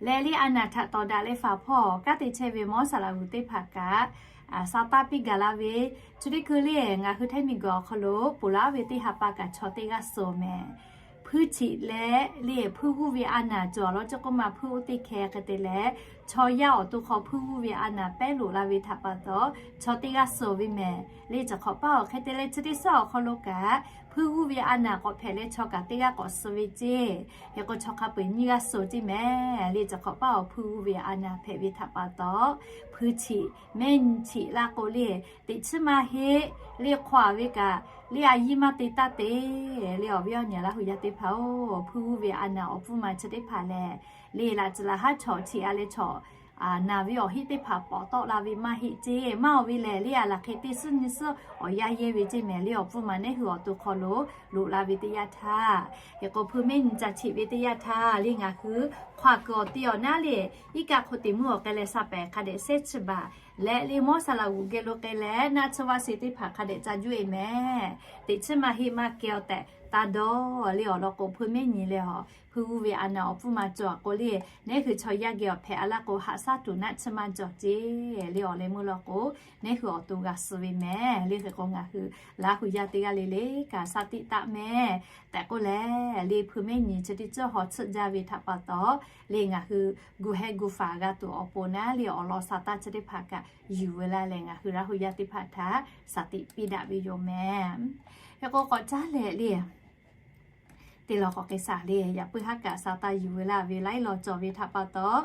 Leh le a naˍ htaꞈ tawˍ daꞈ leh faˍ hpawˇ kanˉ te chehˇ ve mawˇ saˍ laꞈ g'uˬ teˇ hpaˍ kaꞈ sha taˇ piˇ gaˬ la ve, chi teˇ hkui le ngaˬ hui htaiˇ miˬguiˬ awˬ hk'aw lo ponˬ laˇ ve teˇ ha pa kaꞈ chaw teˇ g'aˇ suh meh. Hpuiˇ chiꞈ leh le hpuiˇ g'uˇ ve a naˍ cawˬ law ceˇ k'oˆ ma hpuiˇ oˇ teˇ hkeh hk'e te leh chaw yaˇ awˬ to hk'aw hpuiˇ g'uˇ ve a naˍ pehˉ loꞈ la ve htaꞈ pa taw chaw teˇ g'aˇ suh ve meh. Le chi hk'awꞈ paˇ awˬ hk'e te leh chi teˇ suhˉ awˬ hk'aw lo kaꞈ hpuiˇ g'uˇ ve a naˍ k'awꞈ hpehꞈ leh chaw kaꞈ teˇ g'aˇ k'awꞈ suh ve ceˇ. Hk'e k'o chaw hk'a peu-eˬ nyiˇ g'aˇ suh ceˇ meh. Le chi hk'awꞈ paˇ awˬ hpuiˇ g'uˇ ve a naˍ hpehꞈ ve htaꞈ pa taw hpuiˇ chiꞈ mehˆ nyi chiꞈ laˇ k'o le teꞈ chiˉ maˇ heˆ. Le hk'aw-a ve kaꞈ le a yiˇ maˇ te taˇ te. Le awˬ viˉ awˬ nyi Laˇ huˍ yaˇ teˇ hpaˍ-oˬ, hpuiˇ g'uˇ ve a naˍ awˬ pfuhˇ ma chi teˇ hpaˍ lehˬ le laꞈ tcuh laꞈ haˉ chawꞈ chiꞈ-a leh chawꞈ naˍ ve awˬ heˆ teˇ hpaˍ pawˍ tawˆ la ve maˇ heˆ ceˇ. Maˇ-oˬ ve lehˬ le a laˬ hk'e teˇ suhˉ nyi suhˉ awˬ yanˇ yehˇ ve ceˇ meh. Le awˬ pfuhˇ ma nehˉ hui awˬ to hk'aw lo loꞈ la ve teˇ yanˇ htaˇ, hk'e k'o hpuiˇ mehˆ nyi ca chiꞈ ve teˇ yanˇ htaˇ le ngaˬ hui hk'aw kuiˬ awˬ te awˬ naˉ le iˉ kaˆ hk'oˆ teꞈ meuˇ awˬ k'ai leh sha pehˍ hk'a dehꞈ sehˉ chiˇ baˬ leh le mawˇ saˍ laꞈ g'uˬ geh lo k'ai leh naˆ tsuhˇ vaˇ she teˇ hpaˍ hk'a dehꞈ ca juˇ-e meh. Teꞈ chiˉ maˇ heˆ maˇ keh-aˬ tehꞈ taˇ dawˇ le awˬ lawn k'o hpuiˇ mehˆ nyi leh a hpuiˇ g'uˇ ve a naˍ awˬ pfuhˇ ma cawˬ-a k'o le nehˉ hui chaw yaˇ geh awˬ hpehꞈ-a laˇ k'o haꞈ shaˉ tuˬ naˆ tsuhˇ maˇ cawˬ ceˇ. Le awˬ leh meuˇ law k'o nehˉ hui awˬ to g'a suh ve meh. Le hk'e k'o ngaˬ hui Laˇ huˍ yaˇ teˇ g'aˇ le le kaꞈ sha tiꞈ taˆ meh tehꞈ k'oˆ leh le hpuiˇ mehˆ nyi chi teˇ ceuˬ haw tsuhˆ jaˇ ve htaꞈ pa taw le ngaˬ hui gu heh gu faˍ g'a tuˬ awˬ pon naˉ le awˬ lawn sha taˇ chi teˇ hpaˍ kaꞈ yuˬ ve laˇ leh ngaˬ hui Laˇ huˍ yaˇ teˇ hpaˍ htaꞈ sha tiꞈ piˇ daꞈ ve yoˬ meh. Hk'e k'o k'awꞈ caˉ leh le teˇ law k'awꞈ k'ai shaˍ le yaꞈ puiˉ haˉ kaꞈ sha taˇ yuˬ ve laˇ ve laiˉ law cawˬ ve htaꞈ pa taw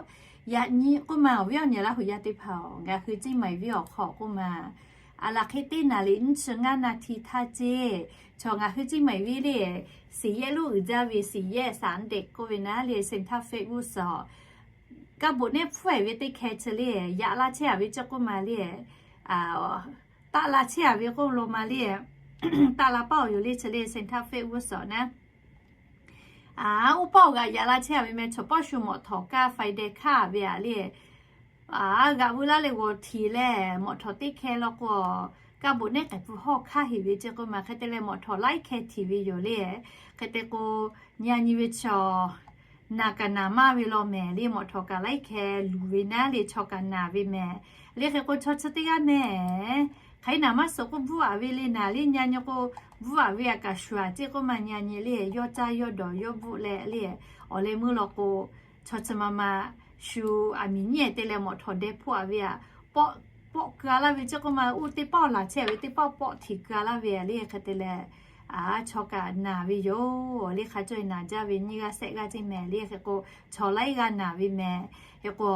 yaꞈ nyi k'oˆ ma awˬ viˉ awˬ nyi Laˇ huˍ yaˇ teˇ hpaˍ-oˬ, ngaˬ hui ceˇ maiˍ viˉ awˬ hk'aw k'oˆ ma a laˬ hk'e teˇ naˍ liꞈ nyiˇ chi ngaˇ naˍ hti htaˇ ceˇ. Chaw ngaˬ hui ceˇ maiˍ viˉ le siˍ yehˆ lonˉ uiˍ jaˇ ve siˍ yehˆ saˍ nteꞈ k'oˆ ve naˉ le Centre Faith g'uˇ suhˍ kaˇ boꞈ nehˉ hpfuhˇ-e ve teˇ hkeh chi le yaꞈ la chehˇ-a ve cawˇ k'oˆ ma le taˆ la chehˇ-a ve k'oˆ lo ma le taˆ la paˇ-oˬ yoˬ le chi le Centre Faith g'uˇ suhˍ naˉ oˇ paˇ awˬ g'aꞈ yaꞈ la chehˇ-a ve meh. Chaw paˇ shu mawꞈ htawˍ kaˇ faiˍ deh hkaˇ ve-a le g'aꞈ veu laˇ leh g'awˬ htiˍ leh mawꞈ htawˍ teˇ hkeh law k'o Kaˇ boꞈ nehˉ k'ai pfuhˇ hawˇ hk'aˇ heˍ ve ceˇ k'oˆ ma hk'e te leh mawꞈ htawˍ laiˉ hkeh htiˍ ve yoˬ le. Hk'e te k'o, nyi a nyi ve chaw naˬ kaꞈ naˬ maˇ ve law mehˍ le, mawꞈ htawˍ kaꞈ laiˉ hkeh luˬ ve naˉ le, chaw kaꞈ naˬ ve mehˍ le. Hk'e k'o, chaw chi teˇ g'aˇ mehˍ hk'aˬ hk'e naˬ maˇ suhˍ k'oˆ bvuhˆ aꞈ ve le naˬ le, nyi a nyi k'o bvuhˆ aꞈ ve aꞈ kaꞈ shuˍ aꞈ ceˇ k'oˆ ma, nyi a nyi le yawˇ caˇ yawˇ dawˬ yawˇ bvuhˆ leh le, awˬ leh meuˇ law k'o, chaw chi ma ma shu aˬ miˍ nyiˉ te leh mawꞈ htawˍ deh hpoˆ aꞈ ve aꞈ pawˆ keu a laˇ ve ceˇ k'oˆ ma, uˇ teˇ pawˆ laˬ chehˇ ve teˇ pawˆ pawˆ htiˍ keu a laˇ ve le. Hk'e te leh, chaw kaꞈ naˬ ve yoˬ le. Hk'a cawˇ naˬ jaˇ ve nyiˇ g'aˇ shehˆ g'aˇ ceˇ mehˍ le. Hk'e k'o, chaw laiˉ g'aˇ naˬ ve mehˍ. Hk'e k'o,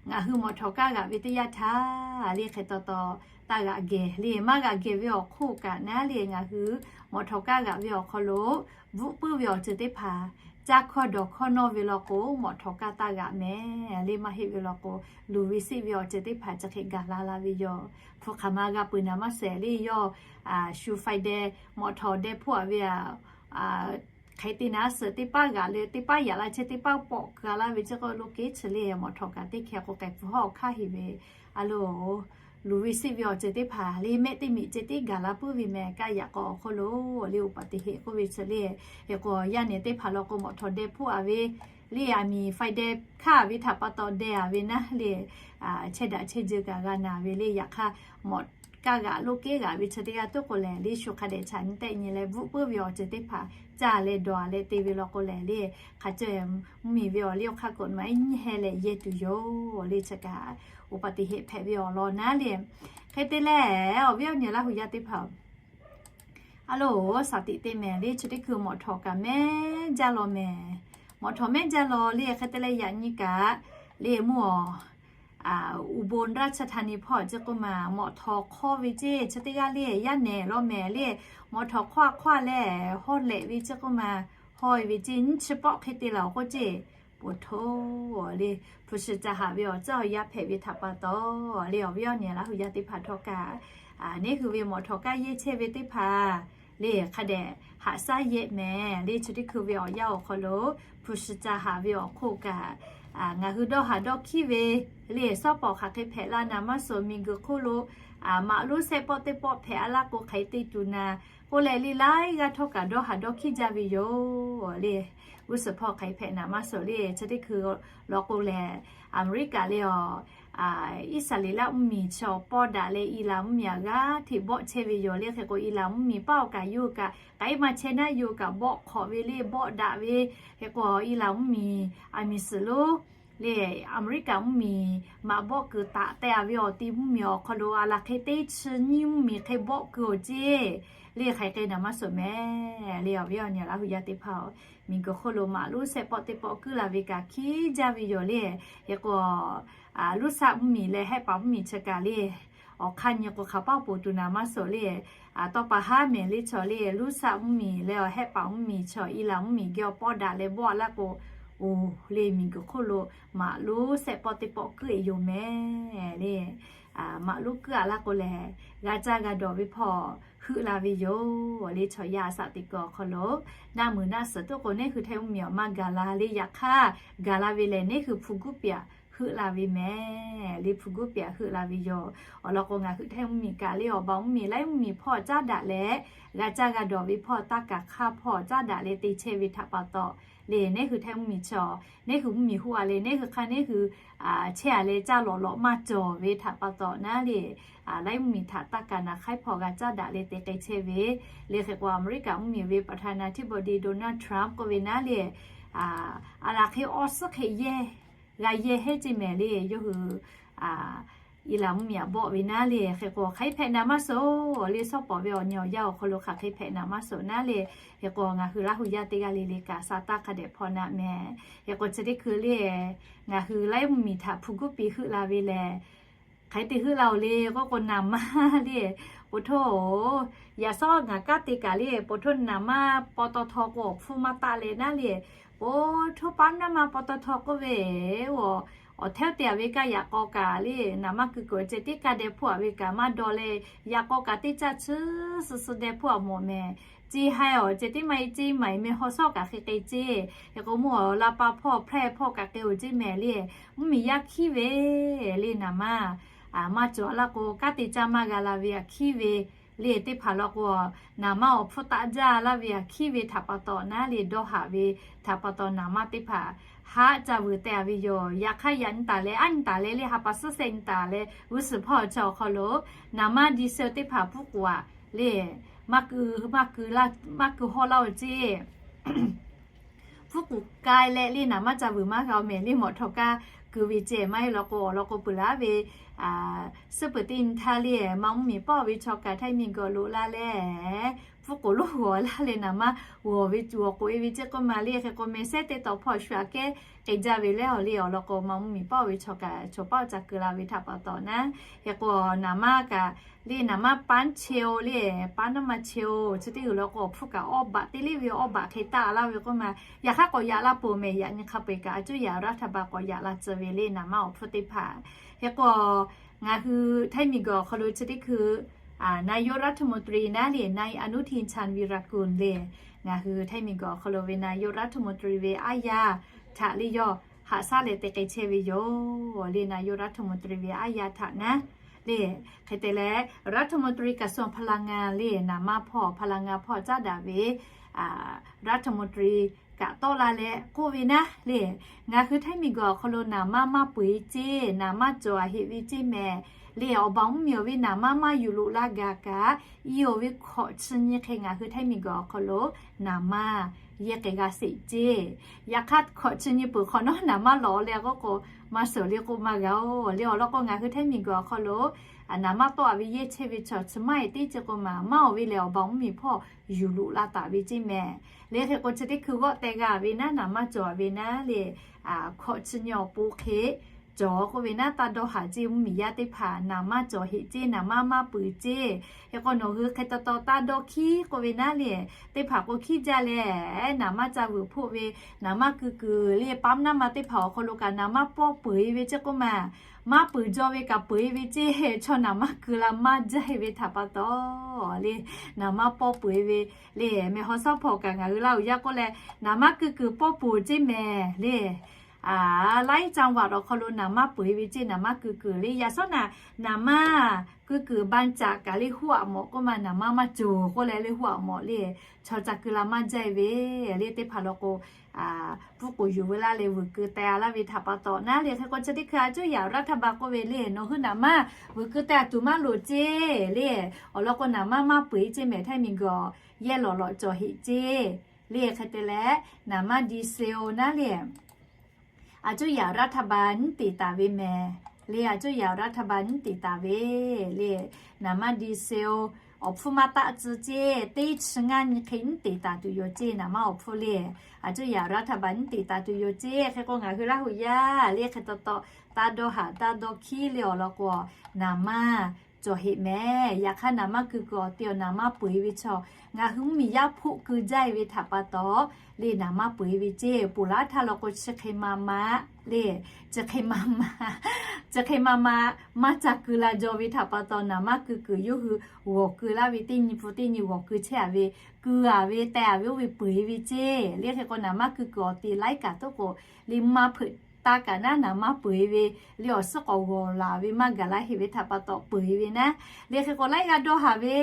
ngaˬ hui mawꞈ htawˍ kaˇ g'aꞈ ve teˇ yanˇ htaˇ le, hk'e taw taw taˇ g'aꞈ gehˬ le. Maˇ g'aꞈ gehˬ ve awˬ hk'oˆ kaꞈ naˉ le, ngaˬ hui mawꞈ htawˍ kaˇ g'aꞈ ve awˬ hk'aw lo bvuhˆ puiˉ ve awˬ ceuˬ teˇ hpaˍ caˇ hkawˇ dawˬ hkawˇ nawˇ ve law k'o, mawꞈ htawˍ kaˇ taˇ g'aꞈ mehˍ le. Maˇ heˆ ve law k'o, luˬ ve siˆ ve awˬ ceuˬ teˇ hpaˍ chi hk'e gaˬ la la ve yoˬ. Hpu hk'aˬ ma g'a peuˬ naˬ maˇ suhˍ le yawˇ shu faiˇ deh, mawꞈ htawˍ deh hpoˆ aꞈ ve aꞈ hk'e te naˉ suhˍ teˇ paˉ g'aꞈ le, teˇ paˉ yaꞈ la chehˇ, teˇ paˉ pawˆ keu a laˇ ve ceˇ k'oˆ lo kehˉ chi le, mawꞈ htawˍ kaꞈ teˇ hkeh k'o k'ai pfuhˇ hawˇ hk'aˇ heˍ ve a lo luˬ ve siˆ ve awˬ ceuˬ teˇ hpaˍ le, mehˆ teˇ miꞈ ceh tiˉ gaˬ la puiˉ ve mehˍ. Kaˇ yaꞈ k'aw awˬ hk'oˆ lo le, uˍ paˍ te heˆ k'oˆ ve chi le. Hk'e k'o, yaˇ nehˬ teˇ hpaˍ law k'o, mawꞈ htawˍ deh hpoˆ aꞈ ve le, aˬ miˍ faiˇ deh hk'aˇ ve htaꞈ pa taw deh aꞈ ve naˉ le, chehˇ daꞈ chehˇ jeuˬ kaꞈ g'a naˬ ve le. Yaꞈ hk'aˇ, mawꞈ kaˇ g'aꞈ lo kehˉ g'aꞈ ve chi teˇ g'aˇ tuˉ k'o lehˬ le, shu hk'a dehꞈ chaꞈ nyi tehˆ nyi leh bvuhˆ puiˉ ve awˬ ceuˬ teˇ hpaˍ caˇ leh dawˬ leh te ve law k'o lehˬ le, hk'a cawˇ mvuhˇmiˬ ve awˬ liˇ awˬ hk'aˇ k'o maˇ nyi heh leh yehˇ tuˬ yoˬ le. Chi kaꞈ uˍ paˍ te heˆ hpehꞈ ve awˬ lawn naˉ le. Hk'e te leh, awˬ viˉ awˬ nyi Laˇ hu yaˇ teˇ hpaˍ a lo, shaˍ tiꞈ te mehˍ le, chi teˇ hkui mawꞈ htawˍ kaꞈ mehˉ jaˇ law mehˍ. Mawꞈ htawˍ mehˉ jaˇ law le. Hk'e te leh yaꞈ nyi kaꞈ le, mvuhˇ awˬ uˍ bon raˇ chaˇ htaˇ ni hpawˇ ceˇ k'oˆ ma, mawꞈ htawˍ hk'awˇ ve ceˇ chi teˇ g'aˇ le, yaˇ nehˬ law mehˍ le, mawꞈ htawˍ hk'awˇ hk'awˇ leh hawˇ lehꞈ ve ceˇ k'oˆ ma, hawˇ ve ceˇ nyiˇ chi pawˆ hk'e te laˬ awˬ k'oˆ ceˇ, poˬ htoˇ le, hpu shi ca haꞈ ve awˬ caˇ awˬ yaˇ hpehꞈ ve htaꞈ pa taw le, awˬ viˉ awˬ nyi Laˇ hu yaˇ teˇ hpaˍ htawˇ kaꞈ, neˇ hui ve mawꞈ htawˍ kaˇ yehˇ chehˇ ve teˇ hpaˍ le, hk'a dehꞈ haꞈ shaˉ yehˇ mehˍ le. Chi teˇ hkui ve awˬ yanˇ awˬ hk'aw lo hpu shi ca haꞈ ve awˬ hk'oˆ kaꞈ, ngaˬ hui dawˇ haˍ dawˇ hkiˉ ve le, shawˉ pawˍ hk'aˬ hk'e hpehꞈ la naˍ maˇ suhˍ, miˬguiˬ hk'oˆ lo maꞈ lonˉ shehˆ pawˆ teˇ pawˆ hpehꞈ a laˇ k'o hk'aˬ hk'e te tuˬ naˍ k'oˆ leh le, laiˉ g'aˇ htawˇ kaꞈ dawˇ haˍ dawˇ hkiˉ jaˇ ve yoˬ le. G'uˇ suhˍ hpawˇ hk'aˬ hk'e hpehꞈ naˍ maˇ suhˍ le. Chi teˇ hkui law k'o lehˬ, Aˍmeˍriˆkaꞈ le awˬ Iˉsaˍreˍlaˆ mvuhˇmiˬ chi awˬ pawˇ daꞈ leh Iˉlaˍn mvuhˇmiˬ aꞈ g'aˇ hteꞈ bawˆ chehˇ ve yoˬ le. Hk'e k'o, Iˉlaˍn mvuhˇmiˬ paˆ awˬ kaꞈ yawˇ hui kaꞈ k'ai maˇ chehˇ naˉ, yawˇ hui kaꞈ bawˆ hk'awꞈ ve le, bawˆ daꞈ ve. Hk'e k'o, Iˉlaˍn mvuhˇmiˬ aˬ miˍ suhˍ lonˉ le, Aˍmeˍriˆkaꞈ mvuhˇmiˬ maꞈ bawˆ kuiˬ taꞈ teh a ve awˬ ti mvuhˇmiˬ awˬ hk'aw lo a laˬ hk'e teˇ chi nyiˇ mvuhˇmiˬ hk'e bawˆ kuiˬ awˬ ceˇ le. Hk'aˬ hk'e naˍ maˇ suhˍ mehˍ le, awˬ viˉ awˬ nyi Laˇ hu yaˇ teˇ hpaˍ-oˬ, miˬguiˬ hk'oˆ lo maꞈ lonˉ shehˆ pawˆ teˇ pawˆ kuiˉ la ve kaꞈ hkiˉ jaˇ ve yoˬ le. Hk'e k'o, Luˇsaˆ mvuhˇmiˬ leh Hehˆpaˍ mvuhˇmiˬ chi kaꞈ le, awˬ hk'aˇ nyi k'o hk'aˬ paˆ poˬ tuˬ naˍ maˇ suhˍ le. Tawˇ pa haˉ mehˍ le chaw le, Luˇsaˆ mvuhˇmiˬ leh awˬ Hehˆpaˍ mvuhˇmiˬ chaw Iˉlaˍn mvuhˇmiˬ geh awˬ pawˇ daꞈ leh bawˆ a laˇ k'o, oˬ le, miˬguiˬ hk'oˆ lo maꞈ lonˉ shehˆ pawˆ teˇ pawˆ kuiˉ e yoˬ mehˍ le. Maꞈ lonˉ kuiˉ a laˇ k'o lehˬ, g'a caˇ g'a dawˬ ve hpawˇ heuˆ la ve yoˬ le. Chaw yaˇ a shaꞈ teꞈ kuiˬ awˬ hk'aw lo naˆ muiˬ naˆ suhˍ tuˉ k'o, neˇ hui htaiˇ mvuhˇmiˬ awˬ maˇ gaˬ la le. Yaꞈ hk'aˇ, gaˬ la ve lehˬ neˇ hui hpu guˉ piaꞈ heuˆ la ve mehˍ le. Hpu guˉ piaꞈ heuˆ la ve yoˬ. Awˬ lawn k'o, ngaˬ hui htaiˇ mvuhˇmiˬ kaꞈ le, awˬ ba mvuhˇmiˬ laiˉ mvuhˇmiˬ hpawˇ caˉ daꞈ leh, g'a caˇ g'a dawˬ ve hpawˇ taˇ kaˬ hk'aˇ hpawˇ caˉ daꞈ leh te chehˇ ve htaꞈ pa taw le, neˇ hui htaiˇ mvuhˇmiˬ chaw, neˇ hui mvuhˇmiˬ hoˆ a leh neˇ hui hk'aˇ neˇ hui chehˇ a leh caˇ lawꞈ lawꞈ maˇ cawˬ ve htaꞈ pa taw naˉ le, laiˉ mvuhˇmiˬ htaꞈ taˇ kaˬ naˍ hk'aiˉ hpawˇ g'a caˇ daꞈ leh te k'ai chehˇ ve le. Hk'e k'o, Aˍmeˍriˆkaꞈ mvuhˇmiˬ ve ประธานาธิบดี Donald Trump k'oˆ ve naˉ le, a laˬ hk'e awˬ suhˉ hk'e yehˇ g'a yehˇ heˉ ceˇ mehˍ le. Yawˇ hui Iˉlaˍn mvuhˇmiˬ aꞈ bawˆ ve naˉ le. Hk'e k'o, hk'aˬ hk'e hpehꞈ naˍ maˇ suhˍ le, shawˉ pawˍ ve awˬ nyi awˬ yaˇ awˬ hk'aw lo hk'aˬ hk'e hpehꞈ naˍ maˇ suhˍ naˉ le. Hk'e k'o, ngaˬ hui Laˇ hu yaˇ teˇ g'aˇ le le kaꞈ sa taˇ hk'a dehꞈ hpaw naˆ mehˍ. Hk'e k'o, chi teˇ hkui le, ngaˬ hui laiˉ mvuhˇmiˬ htaꞈ hpu guˉ piˇ heuˆ la ve lehˬ, hk'aˬ hk'e te heuˆ la-oˬ le k'oˆ k'o, naˍ maˇ le, po htoˇ-oˬ, yaꞈ shawˉ ngaˬ kanˉ te kaꞈ le, po htoˇ naˍ maˇ paw taw htaw k'o awˬ hpfuhˇ maˇ taˆ leh naˉ le, po htoˇ paˉ naˉ maˇ paw taw htaw k'oˆ ve, awˬ hteˇ te a ve kaˇ yaꞈ k'aw kaꞈ le, naˍ maˇ keu kuiˬ ceh tiˉ kaˇ deh hpoˆ a ve kaꞈ maˇ dawˇ leh, yaꞈ k'aw kaꞈ teˇ caˇ chi suh suh deh hpoˆ a mawˬ mehˍ. Ceˇ haiˬ awˬ ceh tiˉ maˇ e ceˇ maˬ e meh haw shawˉ kaꞈ hk'e k'ai ceˇ. Hk'e k'o, mvuhˇ awˬ la pa hpawˇ hpehˇ hpawˇ kaꞈ k'ai-oˬ ceˇ mehˍ le. Mvuhˇmiˬ yaˇ hkiˉ ve le naˍ maˇ maˇ cawˬ laˇ k'o, kanˉ te caˇ maˇ g'a la ve aꞈ hkiˉ ve le teˇ hpaˍ law k'o, naˍ manˇ awˬ hpfuhˇ taˆ jaˇ laˇ ve aꞈ hkiˉ ve htaꞈ pa taw naˉ le, dawˇ haꞈ ve htaꞈ pa taw naˍ manˇ teˇ hpaˍ haˆ ca vuiˬ teh a ve yoˬ. Yaꞈ hk'aˇ, yaꞈ nyi taˍ leh, aˉ nyi taˍ leh le, ha pa suhˉ sehˆ nyi taˍ leh g'uˇ suhˍ hpawˇ chi awˬ hk'aw lo naˍ manˇ di seo teˇ hpaˍ pfuhˇ k'oˍ aꞈ le, maˇ keu, maˇ keu hawˇ laˇ-oˬ ceˇ. Pfuhˇ k'oˍ k'ai leh le naˍ manˇ ca vuiˬ maˇ g'a-oˬ mehˍ le, mawꞈ htawꞈ kaˇ keu ve ceh maˇ heˆ law k'o, awˬ lawn k'o peuˬ laˇ ve suhˉ peuˬ teˇ nyi htaˇ le, ma mvuhˇ miˬ pawˆ ve chaw kaꞈ Htaiˇ miˬ gawˬ loꞈ la leh, pfuhˇ k'oˍ lonˉ g'awˬ laˇ leh naˍ manˇ g'awˬ ve g'awˬ k'oꞈ e ve ceˇ k'oˆ ma le. Hk'e k'o, mehˍ sehˉ teˇ tawˍ hpawˇ shu aꞈ kehˉ k'ai jaˇ ve leh awˬ le, awˬ lawn k'o ma mvuhˇ miˬ pawˆ ve chaw kaꞈ chaw pawˆ ca keu la ve htaꞈ pa taw naˉ. Hk'e k'o, naˍ manˇ kaꞈ le, naˍ manˇ paˉ che-oˬ le, paˉ naˉ ma che-oˬ. Chi teˇ g'uiˬ law k'o, awˬ hpfuhˇ kaꞈ awˇ baꞈ te leˇ ve awˇ baꞈ hk'e taˆ laˇ ve k'oˆ ma, yaꞈ hk'aˇ k'awꞈ yaꞈ la peuˬ mehˍ, yaꞈ nyi hk'a peu-eˬ kaꞈ a cuˇ yaꞈ raˇ htaˇ ba k'awꞈ yaꞈ la tcuh ve le naˍ manˇ awˬ hpfuhˇ teˇ hpaˍ. Hk'e k'o, ngaˬ hui Htaiˇ miˬ gawˬ awˬ hk'aw lo chi teˇ hkui นายกรัฐมนตรี naˉ le, นายอนุทิน ชาญวีรกูล le, ngaˬ hui Htaiˇ miˬ gawˬ awˬ hk'aw lo ve นายกรัฐมนตรี ve aˉ yaˇ htaꞈ le yawˇ haꞈ shaˉ leh te k'ai chehˇ ve yoˬ le, นายกรัฐมนตรี ve aˉ yaˇ htaꞈ naˉ le. Hk'e te leh รัฐมนตรีกระทรวงพลังงาน le, naˍ manˇ hpawˇ พลังงาน hpawˇ caˉ daꞈ ve รัฐมนตรี kaꞈ tawˆ la leh k'oˆ ve naˉ le, ngaˬ hui Htaiˇ miˬ gawˬ awˬ hk'aw lo naˍ manˇ maˇ peu-eˬ ceˇ, naˍ manˇ cawˬ a heꞈ ve ceˇ mehˍ le. Awˬ baˬ mvuhˇ miˬ awˬ ve naˍ manˇ maˇ yuˬ loꞈ laˇ gaˬ kaꞈ, i awˬ ve hkawꞈ chi nyi hk'e ngaˬ hui Htaiˇ miˬ gawˬ awˬ hk'aw lo naˍ manˇ yehˇ k'ai g'a sheˍ ceˇ. Yaꞈ hk'aˇ, hkawꞈ chi nyi peuˬ hk'awꞈ nawˉ naˍ manˇ lawꞈ leh k'oˆ k'o, maˇ suhˍ le k'oˆ maˇ g'a-oˬ le. Awˬ lawn k'o, ngaˬ hui Htaiˇ miˬ gawˬ awˬ hk'aw lo naˍ manˇ tawˆ a ve yehˇ chehˇ ve chaw chi maˇ heˆ teˇ ceuˬ k'o maˬ, maˇ awˬ ve lehˬ awˬ baˬ mvuhˇ miˬ hpawˇ yuˬ loꞈ la taˍ ve ceˇ mehˍ le. Hk'e k'o, chi teˇ hkui g'awˆ teh g'a ve naˉ, naˍ manˇ cawˬ ve naˉ le, hkawꞈ chi nyi awˬ pon hk'e cawˬ k'oˆ ve naˉ, taˇ dawˇ haˍ ceˇ, mvuhˇ miˬ yaˇ teˇ hpaˍ naˍ manˇ cawˬ heꞈ ceˇ, naˍ manˇ maˇ peu-eˬ ceˇ. Hk'e k'o, nawˬ hui hk'e taw taw taˇ dawˇ hkiˉ k'oˆ ve naˉ le, teˇ hpaˍ k'o hkiˉ jaˇ leh, naˍ manˇ ca vuiˬ hpoˆ ve, naˍ manˇ keu kuiˬ le, paˉ naˉ ma teˇ hpaˍ awˬ hk'aw lo kaꞈ naˍ manˇ pawˇ peu-eˬ ve ceˇ k'oˆ ma, maˇ peu-eˬ jaw ve kaꞈ peu-eˬ ve ceˇ, chaw naˍ manˇ keu la maˇ jaˇ ve htaꞈ pa taw le, naˍ manˇ pawˇ peu-eˬ ve le. Mehˬ haw shawˉ hpawˇ kaꞈ ngaˬ hui laˇ uiˍ yaˇ k'oˆ leh, naˍ manˇ keu kuiˬ pawˇ peu-eˬ ceˇ mehˍ le. Laiˉ caˇ vaꞈ awˬ hk'aw lo naˍ manˇ peu-eˬ ve ceˇ, naˍ manˇ keu kuiˬ le. Yaꞈ shawˉ naˍ, naˍ manˇ keu kuiˬ บางจาก kaꞈ le huˉ aꞈ mawꞈ k'oˆ ma, naˍ manˇ maˇ cawˬ k'oˆ leh le huˉ aꞈ mawꞈ le, chaw ca keu la maˇ jaˇ ve le. Teˇ hpaˍ law k'o, pfuhˇ k'oˍ yuˬ ve laˇ leh vuiˬ keu teh a laˇ ve htaꞈ pa taw naˉ le. Hk'e k'o, chi teˇ hkui a cuˇ yaꞈ raˇ htaˇ ba k'oˆ ve le, nawˬ hui naˍ manˇ vuiˬ keu teh a tuˬ maˇ loˍ ceˇ le. Awˬ lawn k'o, naˍ manˇ maˇ peu-eˬ ceˇ mehˍ, Htaiˇ miˬ gawˬ yehˇ lawˬ lawꞈ cawˬ heꞈ ceˇ le. Hk'e te leh, naˍ manˇ ดีเซล naˉ le, a cuˇ yaꞈ raˇ htaˇ ba nyiˉ teꞈ taˍ ve mehˍ le. A cuˇ yaꞈ raˇ htaˇ ba nyiˉ teꞈ taˍ ve le. Naˍ manˇ ดีเซล awˬ hpfuhˇ maˇ taˆ tcuh ceˇ, teˇ chi ngaˇ nyi hk'e nyiˉ teꞈ taˍ tuˬ yoˬ ceˇ, naˍ manˇ awˬ hpfuhˇ le. A cuˇ yaꞈ raˇ htaˇ ba nyiˉ teꞈ taˍ tuˬ yoˬ ceˇ. Hk'e k'o, ngaˬ hui laˇ hui yaˇ le hk'e taw taw taˇ dawˇ haˍ taˇ dawˇ hkiˉ le. Awˬ lawn k'o, naˍ manˇ cawˬ heꞈ mehˍ. Yaꞈ hk'aˇ, naˍ manˇ keu kuiˬ awˬ te awˬ naˍ manˇ peu-eˬ ve chaw, ngaˬ hui mvuhˇ miˬ yaˇ hpoˆ keu jaˇ e ve htaꞈ pa taw le, naˍ manˇ peu-eˬ ve ceˇ. Ponˬ laˇ htaˇ law k'o, chi hk'e ma ma le, chi hk'e ma ma, chi hk'e ma ma, maˇ ca keu la jaw ve htaꞈ pa taw, naˍ manˇ keu kuiˬ yawˇ hui g'awˬ keu laˇ ve teˇ nyi pun teˇ nyi g'awˬ keu chehˇ a ve, keu a ve teh a ve oˇ ve peu-eˬ ve ceˇ le. Hk'e k'o, naˍ manˇ keu kuiˬ awˬ te laiˉ kaꞈ toˉ k'o, le maˇ hpeuꞈ taˇ kaꞈ naˉ, naˍ manˇ peu-eˬ ve le, awˬ suhˉ k'awꞈ g'awˬ laˬ ve maˇ gaˬ laˇ heꞈ ve htaꞈ pa taw peu-eˬ ve naˉ le. Hk'e k'o, laiˉ g'aˇ dawˇ haˍ ve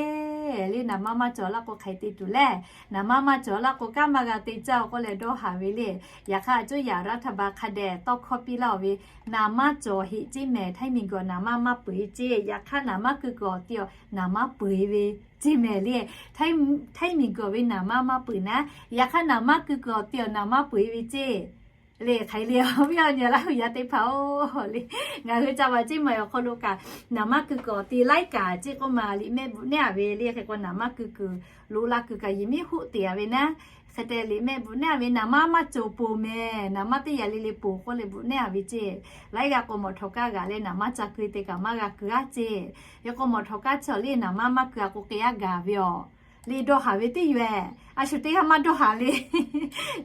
le, naˍ manˇ maˇ cawˬ laˇ k'o hk'aˬ hk'e te tuˬ le. Naˍ manˇ maˇ cawˬ laˇ k'o, kanˉ maˇ g'a te caˇ-oˬ k'oˆ leh dawˇ haˍ ve le. Yaꞈ hk'aˇ, a cuˇ yaꞈ raˇ htaˇ ba hk'a dehꞈ tawˇ hkawˇ piˇ laˇ-oˬ ve, naˍ manˇ cawˬ heꞈ ceˇ mehˍ, Htaiˇ miˬ gawˬ naˍ manˇ maˇ peu-eˬ ceˇ. Yaꞈ hk'aˇ, naˍ manˇ keu kuiˬ awˬ te awˬ naˍ manˇ peu-eˬ ve ceˇ mehˍ le. Htaiˇ miˬ gawˬ ve naˍ manˇ maˇ peu-eˬ naˉ, yaꞈ hk'aˇ naˍ manˇ keu kuiˬ awˬ te awˬ naˍ manˇ peu-eˬ ve ceˇ le. Hk'aˬ hk'e le, awˬ viˉ awˬ nyi laˇ hui yaˇ teˇ hpaˍ-oˬ le, ngaˬ hui ca vaꞈ ceˇ maˬ awˬ hk'aw lo kaꞈ, naˍ manˇ keu kuiˬ awˬ te laiˉ kaꞈ ceˇ k'oˆ ma, liꞈ mehˆ bvuhꞈ nehˉ a ve le. Hk'e k'o, naˍ manˇ keu kuiˬ loꞈ la kuiˬ kaꞈ yehˬ miˉ hoˆ teꞈ a ve naˉ. Hk'e te liꞈ mehˆ bvuhꞈ nehˉ a ve, naˍ manˇ maˇ cawˬ peuˬ mehˍ, naˍ manˇ teˇ yaꞈ le le peuˬ k'oˆ leh bvuhꞈ nehˉ a ve ceˇ. Laiˉ g'aˇ k'o, mawꞈ htawꞈ kaˇ g'aꞈ leh naˍ manˇ ca keu te kaꞈ maˇ g'a keu a ceˇ. Yaꞈ k'o, mawꞈ htawꞈ kaˇ chi awˬ le naˍ manˇ maˇ keu a k'o, k'ai a gaˬ ve awˬ le dawˇ haˍ ve teˇ yawehˬ, a shu teˇ g'aˇ maˇ dawˇ haˍ le.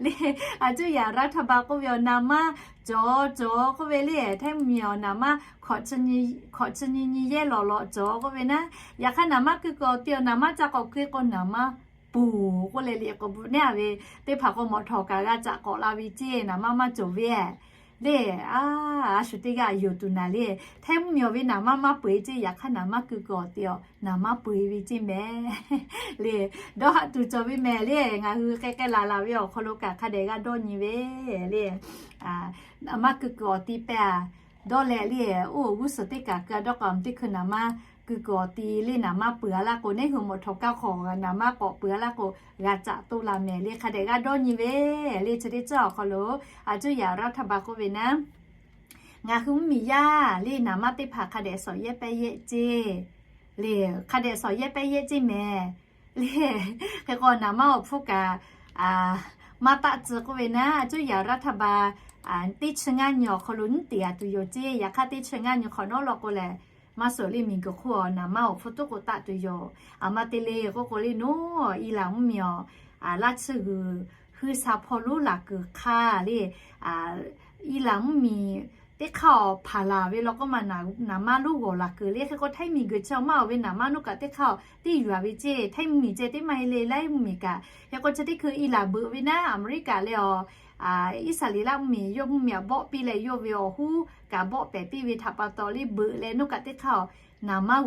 Le, a cuˇ yaꞈ raˇ htaˇ ba k'oˆ ve awˬ naˍ manˇ cawˬ cawˬ k'oˆ ve le, Htaiˇ miˬ awˬ naˍ manˇ hkawꞈ chi nyi nyi yehˇ lawˬ lawꞈ cawˬ k'oˆ ve naˉ. Yaꞈ hk'aˇ, naˍ manˇ keu kuiˬ awˬ te awˬ naˍ manˇ ca k'awꞈ keu k'o, naˍ manˇ poˬ k'oˆ leh liꞈ k'awꞈ bvuhꞈ nehˉ a ve, teˇ hpaˍ k'o mawꞈ htawꞈ kaꞈ g'a caꞈ k'awꞈ la ve ceˇ, naˍ manˇ maˇ cawˬ ve le, a, a shu teˇ g'aˇ yonˍ tuˬ naˍ le. Htaiˇ mvuhˇmiˬ ve naˍ manˇ maˇ peu eˬ ceˇ, yaꞈ hk'aˇ naˍ manˇ keu kuiˬ awˬ ti awˬ naˍ manˇ peu eˬ ve ceˇ mehˍ le. Dawˇ haꞈ tuˬ cawˬ ve mehˍ le. Ngaˬ hui k'ai k'ai laˬ laˬ ve awˬ hk'aw lo kaꞈ hk'a dehꞈ g'a dawˇ nyi ve le. Naˍ manˇ keu kuiˬ awˬ ti pehˇ a dawˇ leh le, oˇ g'uˇ suhˍ teˇ kaꞈ keu a dawˇ k'o, teˇ hkui naˍ manˇ keu kuiˬ awˬ ti le, naˍ manˇ peu eˬ a laˇ k'o, neˇ hui mawˬ htawnˍ kaˇ hk'awꞈ naˍ manˇ k'awꞈ peu eˬ a laˇ k'o, g'a caꞈ toˇ la mehˍ le. Hk'a dehꞈ g'a dawˇ nyi ve le. Chi teˇ ceuˬ awˬ hk'aw lo a cuˇ yaꞈ raˇ htaˇ ba k'oˆ ve naˉ, ngaˬ hui mvuhˇmiˬ yaˇ le, naˍ manˇ teˇ hpaˍ hk'a dehꞈ shawˍ yehˇ pehˇ yehˇ ceˇ le. Hk'a dehꞈ shawˍ yehˇ pehˇ yehˇ ceˇ mehˍ le. Hk'e k'o, naˍ manˇ awˬ hpfuhˇ kaꞈ maˇ taˆ tcuh k'oˆ ve naˉ, a cuˇ yaꞈ raˇ htaˇ ba teˇ chi ngaˇ nyi awˬ hk'aw lo nyiˉ teꞈ a tuˬ yoˬ ceˇ. Yaꞈ hk'aˇ teˇ chi ngaˇ nyi hk'awꞈ nawˉ law k'o lehˬ, maˇ suhˍ le miˬguiˬ hk'oˆ naˍ manˇ awˬ hpfuhˇ toˉ k'o taˆ tuˬ yoˬ. A ma te le k'oˆ k'o le, nawˬ Iˉlaꞈ mvuhˇmiˬ awˬ laˇ tsuhˇ g'uiˬ huiˉ sha hpawˇ lonˉ laˬ kuiˬ hk'aˇ le, Iˉlaꞈ mvuhˇmiˬ teˇ hk'aˇ awˬ hpaˍ laˬ ve law k'o maˇ, naˍ manˇ lonˉ g'awˬ laˬ kuiˬ le. Hk'e k'o, Htaiˇ miˬguiˬ chi maˇ oˬ ve naˍ manˇ lonˉ kaꞈ teˇ hk'aˇ teˇ yuˬ a ve ceˇ. Htaiˇ mvuhˇmiˬ ceh teˇ maˇ heˆ le, Laˇ huˉ mvuhˇmiˬ kaꞈ. Hk'e k'o, chi teˇ hkui Iˉlaꞈ beuꞈ ve naˉ, Aˍmeˍriˆkaꞈ leh awˬ Iˉsaˍreˍlaˆ mvuhˇmiˬ yawˇ mvuhˇmiˬ a bawˆ piˇ leh, yawˇ ve awˬ huˉ kaꞈ bawˆ pehˍ piˇ ve htaꞈ pa taw le, beuꞈ leh nawˬ kaꞈ teˇ hk'aˇ naˍ manˇ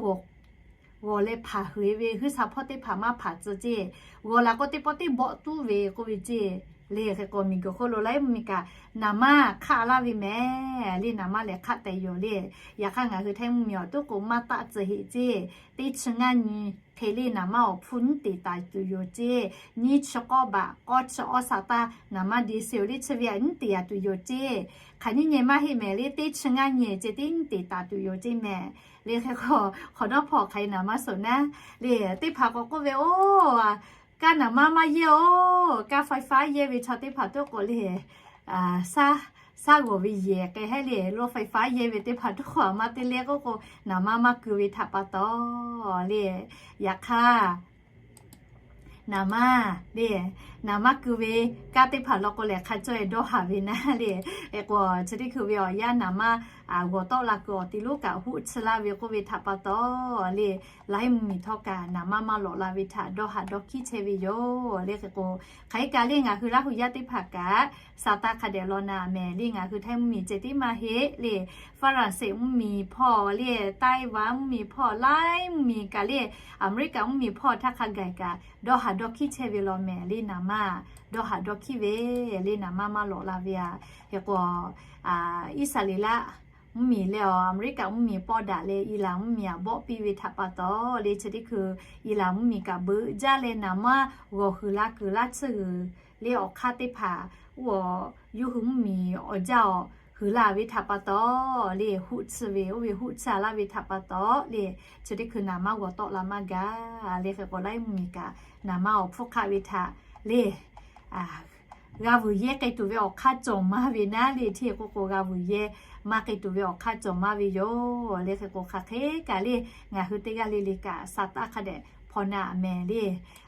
g'awˬ leh hpanˍ huiˍ ve huiˉ sha hpawˇ teˇ hpaˍ maˇ hpanˍ tcuh ceˇ. G'awˬ laˬ k'o, teˇ pawˆ teˇ bawˆ tuˉ ve k'oˆ ve ceˇ le. Hk'e k'o, miˬguiˬ hk'oˆ lo Laˇ huˉ mvuhˇmiˬ kaꞈ naˍ manˇ hk'aˆ laˇ ve mehˍ le. Naˍ manˇ lehˬ hk'aˆ tehꞈ yoˬ le. Yaꞈ hk'aˇ ngaˬ hui Htaiˇ mvuhˇmiˬ awˬ toˉ k'o maˇ taˆ tcuh heˆ ceˇ. Teˇ chi ngaˇ nyi hk'e le naˍ manˇ awˬ hpfuhˇ nyiˉ teꞈ taˍ tuˬ yoˬ ceˇ. Nyiˇ chi k'awˇ baꞈ k'awˇ chi awˇ sha taˇ naˍ manˇ de se oˬ le, chi ve a nyiˉ teꞈ a tuˬ yoˬ ceˇ. Hk'aˬ nyiˇ nyi maˇ heˆ mehˍ le, teˇ chi ngaˇ nyi ceh teˇ nyiˉ teꞈ taˍ tuˬ yoˬ ceˇ mehˍ le. Hk'e k'o, hk'awꞈ nawˉ hpawˇ hk'aˬ hk'e naˍ manˇ suhˍ naˉ le, teˇ hpaˍ k'awꞈ k'oˆ ve, Oˇ, kaˇ naˍ manˇ maˇ yehˇ oˬ, kaˇ faiˍ faˉ yehˇ ve chaw teˇ hpaˍ toˉ k'o le, shaˉ g'awˬ ve yehˬ k'ai hehˉ le, lawˇ faiˍ faˉ yehˇ ve teˇ hpaˍ toˉ k'o a ma te le k'oˆ k'o, naˍ manˇ maˇ keu ve htaꞈ pa taw le. Yaꞈ hk'aˇ naˍ manˇ le, naˍ manˇ keu ve kanˉ teˇ hpaˍ law k'o lehˬ, hk'a cawˇ e dawˇ haˍ ve naˉ le. Hk'e k'o, chi teˇ hkui ve awˬ yanˇ naˍ manˇ g'awˬ tawˆ la kuiˬ awˬ ti lonˉ kaꞈ hoˆ tsuh laˇ ve k'oˆ ve htaꞈ pa taw le, Laˇ huˉ mvuhˇmiˬ htawˇ kaꞈ naˍ manˇ maˇ lawꞈ la ve htaꞈ dawˇ haˍ dawˇ hkiˉ chehˇ ve yoˬ le. Hk'e k'o, hk'aˬ hk'e kaꞈ le, ngaˬ hui Laˇ huˍ yaˇ teˇ hpaˍ kaꞈ sa taˇ hk'a dehꞈ law naˍ mehˍ le. Ngaˬ hui Htaiˇ mvuhˇmiˬ ceh tiˉ maˇ heˆ le, Faˍranˍseˍ mvuhˇmiˬ hpawˇ le, Taiwan mvuhˇmiˬ hpawˇ, Laˇ huˉ mvuhˇmiˬ kaꞈ le, Aˍmeˍriˆkaꞈ mvuhˇmiˬ hpawˇ htaˇ hk'a gaˬ kaꞈ dawˇ haˍ dawˇ hkiˉ chehˇ ve law mehˍ le. Naˍ manˇ dawˇ haˍ dawˇ hkiˉ ve le, naˍ manˇ maˇ lawꞈ la ve a. Hk'e k'o, Iˉsaˍreˍlaˆ mvuhˇmiˬ leh awˬ Aˍmeˍriˆkaꞈ mvuhˇmiˬ pawˇ daꞈ leh Iˉlaꞈ mvuhˇmiˬ a bawˆ piˇ ve htaꞈ pa taw le, chi teˇ hkui Iˉlaꞈ mvuhˇmiˬ kaꞈ beuꞈ jaˇ leh naˍ manˇ g'awˬ huiˍ la kuiˬ laˇ tsuhˇ g'uiˬ le awˬ hk'aˇ teˇ hpaˍ, oˇ, yawˇ hui mvuhˇmiˬ awˬ jaˇ awˬ huiˍ la ve htaꞈ pa taw le, hoˆ tsuhˇ ve, oˇ ve hoˆ tsuhˇ a laˇ ve htaꞈ pa taw le, chi teˇ hkui naˍ manˇ g'awˬ tawˆ la maˇ gaˬ le. Hk'e k'o, Laˇ huˉ mvuhˇmiˬ kaꞈ naˍ manˇ awˬ hpfuhˇ hk'aˆ ve htaꞈ le g'a vuiˬ yehˇ k'ai tuˬ ve awˬ hk'aˇ cawˬ maˇ ve naˉ le. Hteˇ k'oˆ k'o, g'a vuiˬ yehˇ maˇ k'ai tuˬ ve awˬ hk'aˇ cawˬ maˇ ve yoˬ le. Hk'e k'o, hk'aˬ hk'e kaꞈ le, ngaˬ hui teˇ g'aˇ le le kaꞈ sa taˇ hk'a dehꞈ hpaw naˍ mehˍ le.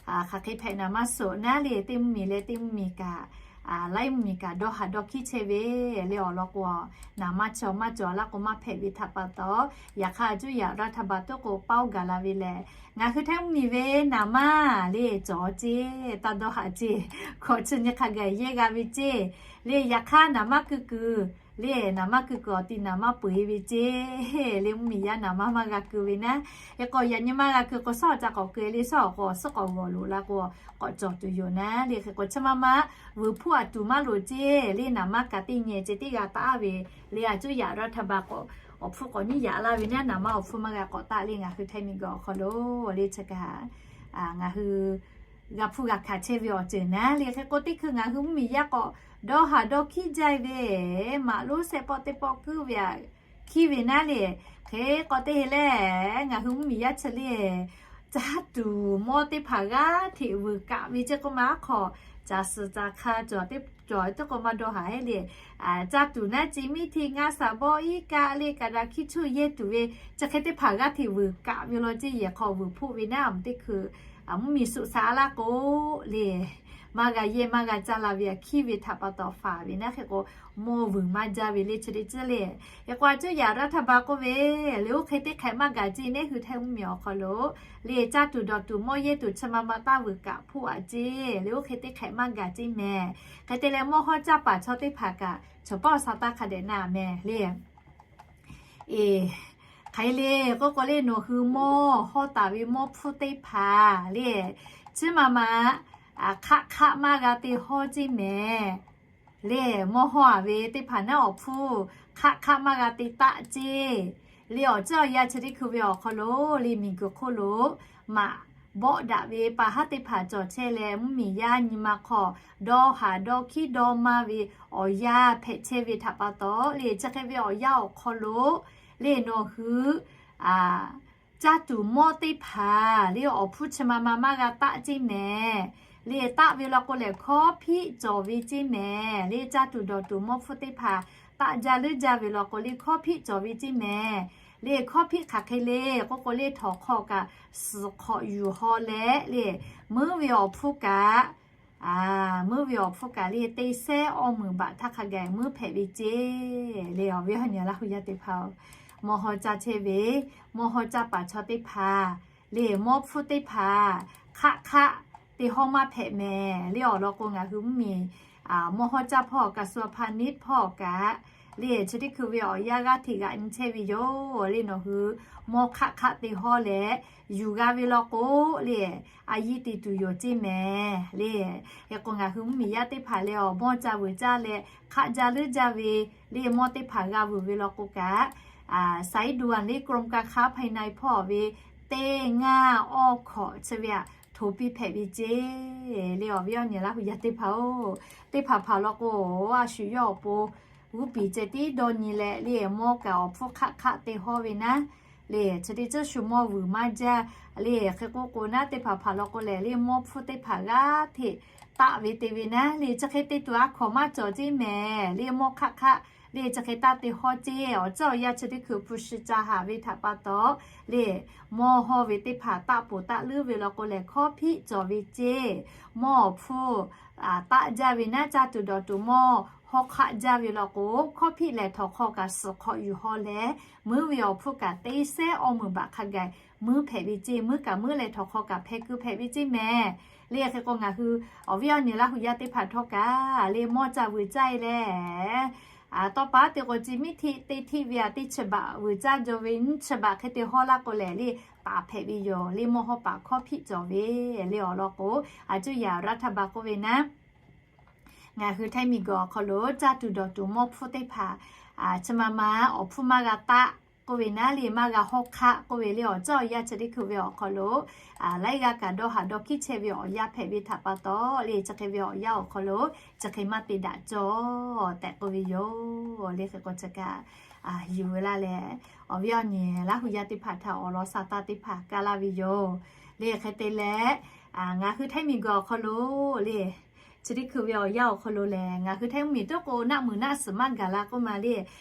Hk'aˬ hk'e hpehꞈ naˍ maˇ suhˍ naˉ le, teˇ mvuhˇmiˬ leh teˇ mvuhˇmiˬ kaꞈ, Laˇ huˉ mvuhˇmiˬ kaꞈ dawˇ haˍ dawˇ hkiˉ chehˇ ve le awˬ lawn k'o, naˍ manˇ cawˬ maˇ cawˬ laˇ k'o maˇ hpehꞈ ve htaꞈ pa taw, yaꞈ hk'aˇ a cuˇ yaꞈ raˇ htaˇ ba toˉ k'o paoˇ gaˬ la ve lehˬ, ngaˬ hui Htaiˇ mvuhˇmiˬ ve naˍ manˇ le cawˬ ceˇ, taˇ dawˇ haˍ ceˇ, hkawꞈ chi nyi hk'a gaˬ yehˇ g'a ve ceˇ le. Yaꞈ hk'aˇ naˍ manˇ keu kuiˬ le, naˍ manˇ keu kuiˬ awˬ ti naˍ manˇ peu eˬ ve ceˇ le. Mvuhˇmiˬ yaˇ naˍ manˇ maˇ g'a keu ve naˉ. Hk'e k'o, yaꞈ nyi maˇ g'a keu k'o, shaˉ awˬ ca k'awꞈ keu le, shaˉ awˬ k'o awˬ suhˉ k'awꞈ g'awˬ loꞈ la k'o, k'awꞈ cawˬ tuˬ yoˬ naˉ le. Hk'e k'o, chi ma ma vuiˬ hpuˇ a tuˬ maˇ loˍ ceˇ le. Naˍ manˇ kaꞈ teˇ nyi ceh teˇ g'a taˍ ve le. A cuˇ yaꞈ raˇ htaˇ ba k'o, awˬ hpfuhˇ k'awꞈ nyiˉ yaꞈ laˇ ve naˉ, naˍ manˇ awˬ hpfuhˇ maˇ g'a k'awꞈ taˆ le. Ngaˬ hui Htaiˇ miˬguiˬ awˬ hk'aw lo le chi kaꞈ ngaˬ hui g'a hpuˇ g'a hkanˍ chehˇ ve awˬ ceuˬ naˉ le. Hk'e k'o, teˇ hkui ngaˬ hui mvuhˇmiˬ yaˇ k'awꞈ dawˇ haˍ dawˇ hkiˉ jaˇ ve, maꞈ lonˉ sehˆ pawˆ teˇ pawˆ kuiˉ ve a hkiˉ ve naˉ le. Hk'e k'o, teˇ he lehˬ ngaˬ hui mvuhˇmiˬ yaˇ chi le, caˇ tuˬ mawˇ teˇ hpaˍ g'aˇ hteꞈ vuiˬ kaꞈ ve ceˇ k'oˆ ma, aˉ hk'aw caˬ suhˍ caˬ hk'a cawˬ teˇ cawˬ teˇ k'o maˇ dawˇ haˍ heˆ le. Caˇ tuˬ naˉ, ceˇ miˇ hteˇ ngaˇ shaˍ bawˆ iˉ kaˆ le, kaꞈ daꞈ hkiˇ chuˇ yehˇ tuˬ ve, chi hk'e teˇ hpaˍ g'aˇ hteꞈ vuiˬ kaꞈ ve law ceˇ. Yehˬ hk'aw vuiˬ hpoˆ ve naˉ, teˇ hkui mvuhˇmiˬ suhˍ shaˍ laˇ k'o le, maˇ g'a yehˇ maˇ g'a caˇ la ve aꞈ hkiˉ ve htaꞈ pa taw faˍ ve naˉ hk'e k'o, mawˇ vuiˬ maˇ jaˇ ve le chi teˇ ceuˬ le. Hk'e k'o a cuˇ yaꞈ raˇ htaˇ ba k'oˆ ve, le oˇ hk'e teˇ hk'ehꞈ maˇ gaˬ ceˇ, neˉ hui htaiˇ mvuhˇmiˬ awˬ hk'aw lo le caˇ tuˬ dawˬ tuˬ mawˇ yehˇ tuˬ chi ma ma taˇ vuiˬ kaꞈ hpoˆ aꞈ ceˇ, le oˇ hk'e teˇ hk'ehꞈ maˇ gaˬ ceˇ mehˍ. Hk'e te leh mawˇ hawˇ caˇ paˍ chaw teˇ hpaˍ kaꞈ chaw paˆ awˬ sa taˇ hk'a dehꞈ na mehˍ le. Eˬ, hk'aˬ hk'e le k'oˆ k'o le, nawˬ hui mawˇ hawˇ taˍ ve mawˇ hpfuhˇ teˇ hpaˍ le, chi ma ma hk'aˆ hk'aˆ maˇ g'a te hawˇ ceˇ mehˍ. Le mawˇ hawˇ a ve teˇ hpaˍ naˉ awˬ hpfuhˇ hk'aˆ hk'aˆ maˇ g'a te taˆ ceˇ. Le awˬ ceuˬ awˬ yanˇ chi teˇ hkui ve awˬ hk'aw lo le miˬguiˬ hk'oˆ lo maꞈ bawˆ daꞈ ve pa haˉ teˇ hpaˍ cawˬ chehˇ leh, mvuhˇmiˬ yaˇ nyi ma hk'aw dawˇ haˍ dawˇ hkiˉ dawˇ maˇ ve awˬ yanˇ hpehꞈ chehˇ ve htaꞈ pa taw le, chi hk'e ve awˬ yanˇ awˬ hk'aw lo le nawˬ hui caˇ tuˬ mawˇ teˇ hpaˍ le awˬ hpfuhˇ chi ma ma maˇ g'a taˆ ceˇ mehˍ. Le taˆ ve law k'o lehˬ hkawˇ hpiˆ cawˬ ve ceˇ mehˍ. Le caˇ tuˬ dawˬ tuˬ mawˇ hpfuhˇ teˇ hpaˍ taˆ jaˇ leuˉ jaˇ ve law k'o le hkawˇ hpiˆ cawˬ ve ceˇ mehˍ. Le hkawˇ hpiˆ hk'aˬ hk'e le k'oˆ k'o le, htawnˍ hk'aw kaꞈ suhˍ hk'awꞈ yuˬ haw leh le, meuˉ ve awˬ hpfuhˇ kaꞈ meuˉ ve awˬ hpfuhˇ kaꞈ le te sehˉ awˇ meunˍ baꞈ htaˇ hk'a gaˬ meuˉ hpehꞈ ve ceˇ. Le awˬ viˉ awˬ nyi Laˇ hu yaˇ teˇ hpaˍ-oˬ, mawˇ hawˇ caˇ chehˇ ve, mawˇ hawˇ caˇ paˍ chaw teˇ hpaˍ le mawˇ hpfuhˇ teˇ hpaˍ hk'aˆ hk'aˆ te hawˇ maˇ hpehꞈ mehˍ. Le awˬ lawn k'o ngaˬ hui mvuhˇmiˬ mawˇ hawˇ caˇ hpawˇ กระทรวงพาณิชย์ hpawˇ kaꞈ le chi teˇ hkui ve awˬ yanˇ g'aˇ hteꞈ g'aꞈ nyi chehˇ ve yoˬ. Le nawˬ hui mawˇ hk'aˆ hk'aˆ te hawˇ leh yuˬ g'a ve law k'o le a yiˇ te tuˬ yoˬ ceˇ mehˍ. Le hk'e k'o ngaˬ hui mvuhˇmiˬ yaˇ teˇ hpaˍ leh awˬ mawˇ ca vuiˬ caˇ leh hk'aˆ jaˇ leuˉ jaˇ ve le mawˇ teˇ hpaˍ g'a vuiˬ ve law k'o kaꞈ สายด่วน le กรมการค้าภายใน hpawˇ ve teˇ ngaˇ awˇ hkawꞈ chi ve aꞈ htoꞈ piˇ hpehꞈ ve ceˇ. Le awˬ viˉ awˬ nyi Laˇ hu yaˇ teˇ hpaˍ-oˬ, teˇ hpaˍ hpaˍ law k'o a shu yawˇ awˬ pon g'uˇ piˍ ceh tiˉ dawˇ nyi leh le mawˇ kaꞈ awˬ hpfuhˇ hk'aˆ hk'aˆ te hawˇ ve naˉ le chi teˇ ceuˬ shu mawˇ vuiˬ maˇ jaˇ. Le hk'e k'oˆ k'o naˉ teˇ hpaˍ hpaˍ law k'o lehˬ le mawˇ hpfuhˇ teˇ hpaˍ g'aˇ hteꞈ taˆ ve te ve naˉ le chi hk'e te tuˬ a hkawˍ maˇ cawˬ ceˇ mehˍ. Le mawˇ hk'aˆ hk'aˆ le chi hk'e taˇ te hawˇ ceˇ. Awˬ ceuˬ awˬ yanˇ chi teˇ hkui hpu shi ca haˍ ve htaꞈ pa taw le mawˇ hawˇ ve teˇ hpaˍ taˆ poˬ taˆ leuˉ ve law k'o lehˬ hkawˇ hpiˆ cawˬ ve ceˇ. Mawˇ awˬ hpfuhˇ taˆ jaˇ ve naˉ caˇ tuˬ dawˬ tuˬ mawˇ hawˇ hk'aˆ jaˇ ve law k'o hkawˇ hpiˆ lehˬ htawnˍ hk'aw kaꞈ suhˍ hk'awꞈ yuˬ haw leh meuˉ ve awˬ hpfuhˇ kaꞈ te sehˉ awˇ meunˍ baꞈ hk'a gaˬ meuˉ hpehꞈ ve ceˇ. Meuˉ kaꞈ meuˉ leh htawnˍ hk'aw kaꞈ hpeh keu hpehꞈ ve ceˇ mehˍ. Le hk'e k'o ngaˬ hui awˬ viˉ awˬ nyi Laˇ hu yaˇ teˇ hpaˍ htawˇ kaꞈ le mawˇ ca vuiˬ caˇ e leh tawˇ pa te k'o ci miˇ hteˆ teˇ hteˆ ve aꞈ teˇ chi baꞈ vuiˬ caˇ jaw ve nyiˇ chi baꞈ hk'e te hawˇ laˇ k'o lehˬ le taˍ hpehꞈ ve yoˬ. Le mawˇ hawˇ paˍ hkawˇ hpiˆ cawˬ ve le awˬ lawn k'o a cuˇ yaꞈ raˇ htaˇ ba k'oˆ ve naˉ ngaˬ hui htaiˇ miˬguiˬ awˬ hk'aw lo caˇ tuˬ dawˬ tuˬ mawˇ hpfuhˇ teˇ hpaˍ chi ma ma awˬ hpfuhˇ maˇ g'a taˆ k'oˆ ve naˉ le maˇ g'a hawˇ hk'aˆ k'oˆ ve le awˬ ceuˬ awˬ yanˇ chi teˇ hkui ve awˬ hk'aw lo laiˉ g'aˇ kaꞈ dawˇ haˍ dawˇ hkiˉ chehˇ ve awˬ yanˇ hpehꞈ ve htaꞈ pa taw le chi hk'e ve awˬ yanˇ awˬ hk'aw lo chi hk'e maˇ te daꞈ cawˬ tehꞈ k'oˆ ve yoˬ. Le hk'e k'o chi kaꞈ yuˬ ve laˇ leh awˬ viˉ awˬ nyi Laˇ hu yaˇ teˇ hpaˍ htaꞈ awˬ lawn sa taˇ teˇ hpaˍ kaˇ laˇ ve yoˬ. Le hk'e te leh ngaˬ hui htaiˇ miˬguiˬ awˬ hk'aw lo le chi teˇ hkui ve awˬ yanˇ awˬ hk'aw lo lehˬ ngaˬ hui htaiˇ mvuhˇmiˬ toˉ k'o naˆ muiˬ naˆ suhˍ maˇ gaˬ la k'oˆ ma le.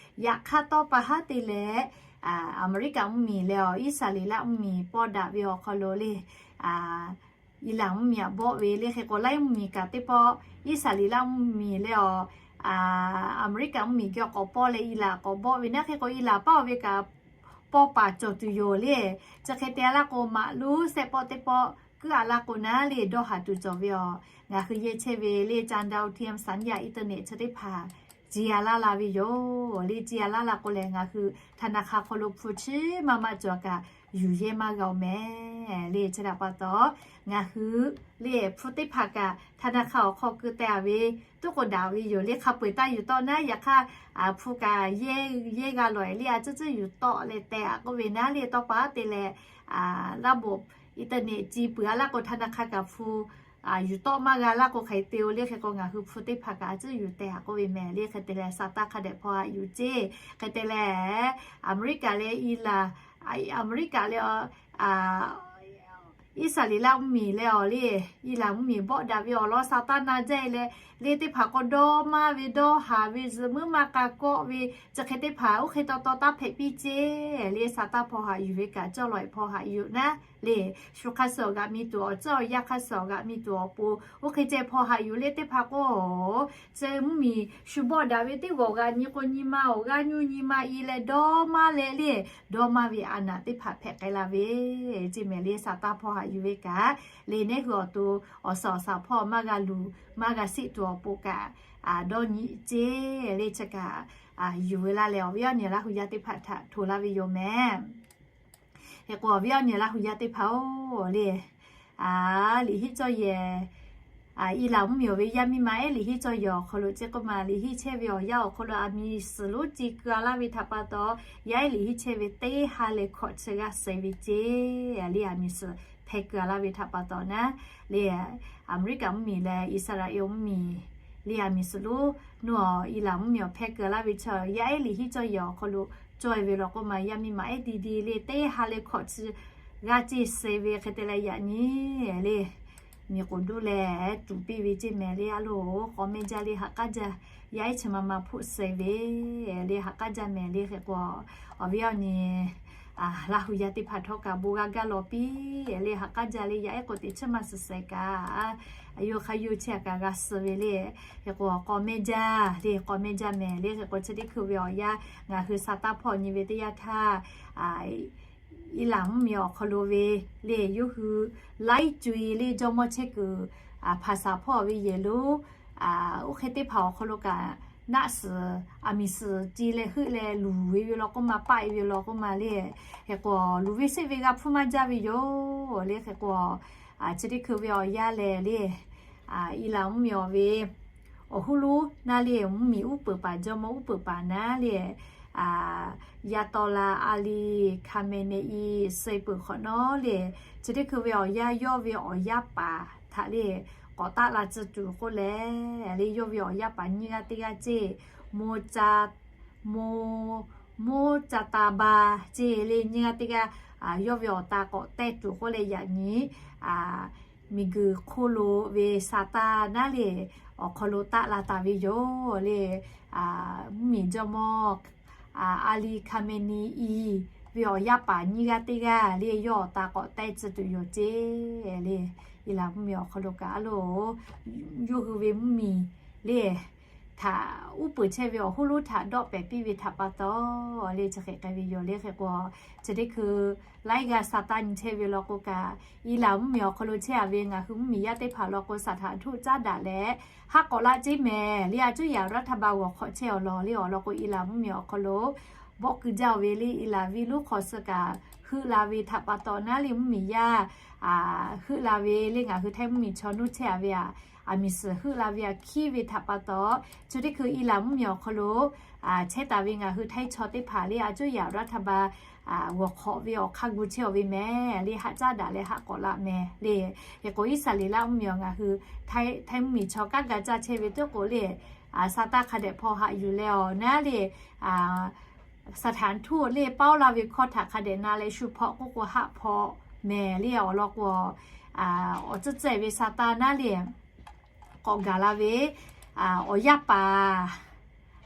Yaꞈ hk'aˇ tawˇ pa haˉ te leh Aˍmeˍriˆkaꞈ mvuhˇmiˬ leh awˬ Iˉsaˍreˍlaˆ mvuhˇmiˬ pawˇ daꞈ ve awˬ hk'aw lo le Iˉlaˍ mvuhˇmiˬ aꞈ bawˆ ve le hk'e k'o laiˉ mvuhˇmiˬ kaꞈ teˇ pawˆ Iˉsaˍreˍlaˆ mvuhˇmiˬ leh awˬ Aˍmeˍriˆkaꞈ mvuhˇmiˬ geh k'awꞈ pawˇ leh Iˉlaˍ k'awꞈ bawˆ ve naˉ hk'e k'o Iˉlaˍ paˉ oˇ ve kaꞈ pawˇ paˍ cawˬ tuˬ yoˬ le. Chi hk'e te a laˇ k'o maꞈ luˉ sehˆ pawˆ teˇ pawˆ kuiˉ a laˇ k'o naˉ le dawˇ haˍ tuˬ cawˬ ve awˬ. Ngaˬ hui yehˇ chehˇ ve le จานดาวเทียม สัญญาณอินเทอร์เน็ต chi teˇ hpaˍ ci a laˇ la ve yoˬ. Le ci a laˇ la k'o lehˬ ngaˬ hui ธนาคาร hk'aw lo hpu chi maˇ maˇ cawˬ kaꞈ yuˬ yehˇ maˇ g'a-oˬ mehˍ. Le chi htaꞈ pa taw ngaˬ hui le hpu teˇ hpaˍ kaꞈ ธนาคาร awˬ hk'aw keu teh a ve toˉ k'o daꞈ ve yoˬ. Le hk'a peu-eˬ taˇ yuˬ tawˆ naˉ yaꞈ hk'aˇ hpu kaꞈ yehˇ g'a lawˬ le a cuhˇ cuhˇ yuˬ tawˆ leh teh a k'oˆ ve naˉ le tawˇ pa te leh ระบบ อินเทอร์เน็ต ci peuˬ a laˇ k'o ธนาคาร kaꞈ hpu yuˬ tawˆ maˇ g'a laˇ k'o hk'aˬ hk'e te-o le hk'e k'o ngaˬ hui hpu teˇ hpaˍ kaꞈ a cuhˇ yuˬ teh a k'oˆ ve mehˍ. Le hk'e te leh sa taˇ hk'a dehꞈ hpaw a yuˬ ceˇ. Hk'e te leh Aˍmeˍriˆkaꞈ leh Iˉlaˍ Aˍmeˍriˆkaꞈ leh Iˉsaˍreˍlaˆ mvuhˇmiˬ leh awˬ le Iˉlaˍ mvuhˇmiˬ bawˆ daꞈ ve awˬ lawn sa taˇ na jaˇ e leh le teˇ hpaˍ k'o dawˇ maˇ ve, dawˇ haˍ ve, zuhꞈ muiˉ maˇ k'a kawˆ ve, chi hk'e teˇ hpaˍ oˇ hk'e taw taw taˇ hpehꞈ piˇ ceˇ le. Saˍtanˍ hpawˇ haꞈ yuˬ ve kaꞈ cawˇ law e hpawˇ haꞈ yuˬ naˉ le, shu hk'aˇ suh awˬ g'aꞈ mi tuˬ awˬ tcuhˉ awˬ yaˇ hk'aˇ suh awˬ g'aꞈ mi tuˬ awˬ pon oˇ hk'e ceh hpawˇ haꞈ yuˬ le teˇ hpaˍ k'o, chi mvuhˇmiˬ shu bawˆ daꞈ ve teˇ g'awˬ g'a nyi k'o, nyi ma awˬ g'aˇ nyuˇ nyi ma i leh dawˇ maˇ leh le, dawˇ maˇ ve a naˍ teˇ hpaˍ hpehꞈ k'ai la ve ceˇ mehˍ le. Saˍtanˍ hpawˇ haꞈ yuˬ ve kaꞈ le, neˉ hui awˬ to awˬ suhˍ awˬ shaˍ hpawˇ maˇ g'a luˬ maˇ g'a sheˆ tuˬ awˬ pon kaꞈ dawˇ nyi ceˇ le. Chi kaꞈ yuˬ ve laˇ leh awˬ viˉ awˬ nyi Laˇ hu yaˇ teˇ hpaˍ htaꞈ hto laˇ ve yoˬ mehˍ. Hk'e k'o awˬ viˉ awˬ nyi Laˇ hu yaˇ teˇ hpaˍ-oˬ le, liꞈ henˉ cawˇ yehˬ, i laˬ mvuhˇmiˬ awˬ ve yaˇ miˇ ma ehˉ liꞈ henˉ cawˇ yehˬ awˬ hk'aw lo ceˇ k'oˆ ma, liꞈ henˉ chehˇ ve awˬ yanˇ awˬ hk'aw lo aˬ miˍ suhˍ lonˉ ce keu a laˇ ve htaꞈ pa taw, yaˇ ehˉ liꞈ henˉ chehˇ ve teˇ ha leh hkawꞈ chi g'aˇ suh ve ceˇ le. Aˬ miˍ suhˍ hpehˇ keu a laˇ ve htaꞈ pa taw naˉ le, Aˍmeˍriˆkaˍ mvuhˇmiˬ leh Iˉsaˍreˍlaˆ mvuhˇmiˬ le aˬ miˍ suhˍ lonˉ nuˇ awˬ i laˬ mvuhˇmiˬ awˬ hpehˇ keu a laˇ ve chi yaˇ ehˉ liꞈ henˉ cawˇ yehˬ awˬ hk'aw lo cawˇ e ve law k'oˆ ma, yaˇ miˇ ma ehˉ ti di le teˇ ha leh hkawꞈ chi g'aˇ ceˇ suh ve hk'e te leh yaꞈ nyi le miˬ k'oˍ duˇ leh tuˍ piˇ ve ceˇ mehˍ le. A loˬ k'awꞈ meh jaˇ le, ha k'aˉ jaˇ, yaˇ ehˉ chi ma ma hpoˆ suh ve le, ha k'aˉ jaˇ mehˍ le. Hk'e k'o awˬ viˉ awˬ nyi Laˇ hu yaˇ teˇ hpaˍ htawˇ kaꞈ bon g'a gaˇ lawˬ piˇ le, ha k'aˉ jaˇ le. Yaˇ ehˉ k'o teꞈ chiˉ maˇ suhˍ suhˍ kaꞈ, a yoˬ hk'a yoˬ chi a kaꞈ g'a suh ve le. Hk'e k'o k'awꞈ meh jaˇ le, k'awꞈ meh jaˇ mehˍ le. Hk'e k'o chi teˇ hkui ve awˬ yanˇ ngaˬ hui Saˍtanˍ hpawˇ nyi ve teˇ yanˇ htaˇ, i laˬ mvuhˇmiˬ awˬ hk'aw lo ve le yawˇ hui laiˉ co e le jawˇmawˇ chehˇ kuiˬ hpaˍsaˍ hpawˇ ve yehˬ lonˉ, oˇ hk'e teˇ hpaˍ awˬ hk'aw lo kaꞈ naˆ suhˍ aˬ miˍ suhˍ ce leh heuˆ leh luˬ ve ve law k'oˆ ma, paˆ e ve law k'oˆ ma le. Hk'e k'o luˬ ve sheˆ ve g'a hpfuhˇ maˇ jaˇ ve yoˬ le. Hk'e k'o chi teˇ hkui ve awˬ yanˇ lehˬ le, i laˬ mvuhˇmiˬ awˬ ve awˬ hoˉ lonˉ naˉ le, mvuhˇmiˬ uˉ peunˍ paˍ jawˇmawˇ uˉ peunˍ paˍ naˉ le, Yaꞈ taw la a liˍ Hkaˍmeˍneˍi suh peuˬ hk'awꞈ nawˉ le, chi teˇ hkui ve awˬ yanˇ yawˇ ve awˬ yaˇ paˍ htaꞈ le k'awꞈ taˆ la tcuh tuˬ k'oˆ leh le, yawˇ ve awˬ yaˇ paˍ nyiˇ g'aˇ teˇ g'aˇ ceˇ, mo ca, mo, moˉ ca ta ba ceˇ le, nyiˇ g'aˇ teˇ g'aˇ yawˇ ve awˬ ta k'awꞈ tehˇ tuˬ k'oˆ leh yaꞈ nyi miˬguiˬ hk'oˆ lo ve Saˍtanˍ naˉ le awˬ hk'aw lo taˆ la taˍ ve yoˬ le. Mvuhˇmiˬ jawˇmawˇ a liˍ Hkaˍmeˍneˍi ve awˬ yaˇ paˍ nyiˇ g'aˇ teˇ g'aˇ le yawˇ awˬ ta k'awꞈ tehˇ tcuh tuˬ yoˬ ceˇ le. I laˬ mvuhˇmiˬ awˬ hk'aw lo kaꞈ a loˬ, yawˇ hui ve mvuhˇmiˬ le htaꞈ uˉ peunˍ chehˇ ve awˬ hoˉ lonˉ htaꞈ dawˆ pehˍ piˇ ve htaꞈ pa taw le chi hk'e k'ai ve yoˬ le. Hk'e k'o chi teˇ hkui laiˉ g'aˇ Saˍtanˍ nyi chehˇ ve law k'o kaꞈ, i laˬ mvuhˇmiˬ awˬ hk'aw lo chehˇ a ve ngaˬ hui mvuhˇmiˬ yaˇ teˇ hpaˍ law k'o Saˍtanˍ htaꞈ caˉ daꞈ leh haˉ k'awꞈ laˇ ceˇ mehˍ le. A cuˉ yaꞈ raˇ htaˇ ba g'awˬ hk'awꞈ chehˇ awˬ lawn le awˬ lawn k'o, i laˬ mvuhˇmiˬ awˬ hk'aw lo bawˆ keu jaˇ ve le, i laˬ ve lonˉ hk'aw suh kaꞈ heuˆ la ve htaꞈ pa taw naˉ le, mvuhˇmiˬ yaˇ heuˆ la ve le, ngaˬ hui Htaiˇ mvuhˇmiˬ chaw nuˇ chehˇ a ve aˬ, aˬ miˍ suhˍ heuˆ la ve aˬ hkiˉ ve htaꞈ pa taw, chi teˇ hkui i laˬ mvuhˇmiˬ awˬ hk'aw lo chehˇ taˍ ve ngaˬ hui Htaiˇ chaw teˇ hpaˍ le a cuˉ yaꞈ raˇ htaˇ ba g'awˬ hk'awꞈ ve awˬ hk'aˇ gu chehˇ ve mehˍ le, haˆ caˉ daꞈ leh haˆ k'awꞈ laˇ mehˍ le. Hk'e k'o Iˉsaˍreˍlaˆ mvuhˇmiˬ awˬ ngaˬ hui Htaiˇ mvuhˇmiˬ chaw kanˉ ga caˇ chehˇ ve teˇ k'o le, Saˍtanˍ hk'a dehꞈ hpaw haꞈ yuˬ leh awˬ naˉ le, Saˍtanˍ htaꞈ le pawˆ laˇ ve hkawˇ htaꞈ hk'a dehꞈ na leh shu hpaw k'oˆ k'o haˆ hpaw mehˍ le. Awˬ lawn k'o awˬ tcuhˉ tcuhˉ ve Saˍtanˍ naˉ le k'awꞈ gaˬ la ve awˬ yaˇ paˍ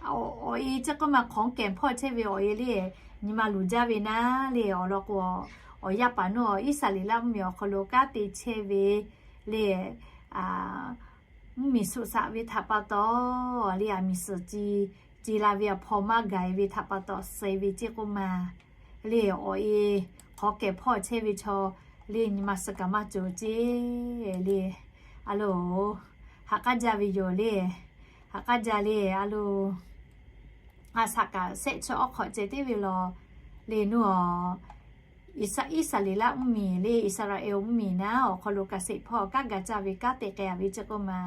awˬ e ceˇ k'oˆ ma hk'awꞈ kehˬ hpawˇ chehˇ ve awˬ e le nyi ma luˬ jaˇ ve naˉ le. Awˬ lawn k'o awˬ yaˇ paˍ nuˇ Iˉsaˍreˍlaˆ mvuhˇmiˬ awˬ hk'aw lo kanˉ te chehˇ ve le mvuhˇmiˬ suꞈ shaꞈ ve htaꞈ pa taw le, aˬ miˍ suhˍ ce la ve aˬ hpaw maˇ gaˬ e ve htaꞈ pa taw suh ve ceˇ k'oˆ ma le. Awˬ e hk'awꞈ kehˬ hpawˇ chehˇ ve chaw le nyi ma suh kaꞈ maˇ cawˬ ceˇ le. A loˬ, ha k'aˉ jaˇ ve yoˬ le. Ha k'aˉ jaˇ le. A loˬ, a shaꞈ kaꞈ shehˆ chi awˉ hk'awꞈ ceh teˇ ve law le nuˇ a Iˉsaˍreˍlaˆ mvuhˇmiˬ le Iˉsaˍreˍlaˆ mvuhˇmiˬ naˉ awˬ hk'aw lo kaꞈ shehˆ hpawˇ kanˉ ga caˇ ve kanˉ te k'ai a ve ceˇ k'oˆ ma,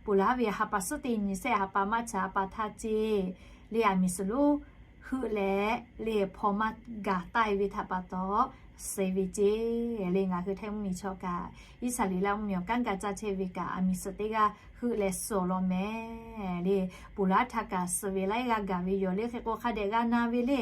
ponˬ laˇ ve ha pa suhˉ teˇ nyi shehˆ ha pa maˇ cha ha pa htaˇ ceˇ le aˬ miˍ suhˍ lonˉ heuˆ leh le hpaw maˇ gaˬ taˆ e ve htaꞈ pa taw suh ve ceˇ le. Ngaˬ hui Htaiˇ mvuhˇmiˬ chaw kaꞈ Iˉsaˍreˍlaˆ mvuhˇmiˬ awˬ kanˉ ga caˇ chehˇ ve kaꞈ aˬ miˍ suhˍ teˇ g'aˇ heuˆ leh suh awˬ lawn mehˍ le. Ponˬ laˇ htaˇ kaꞈ suh ve laiˉ g'aˇ gaˬ ve yoˬ le. Hk'e k'o hk'a dehꞈ g'a na ve le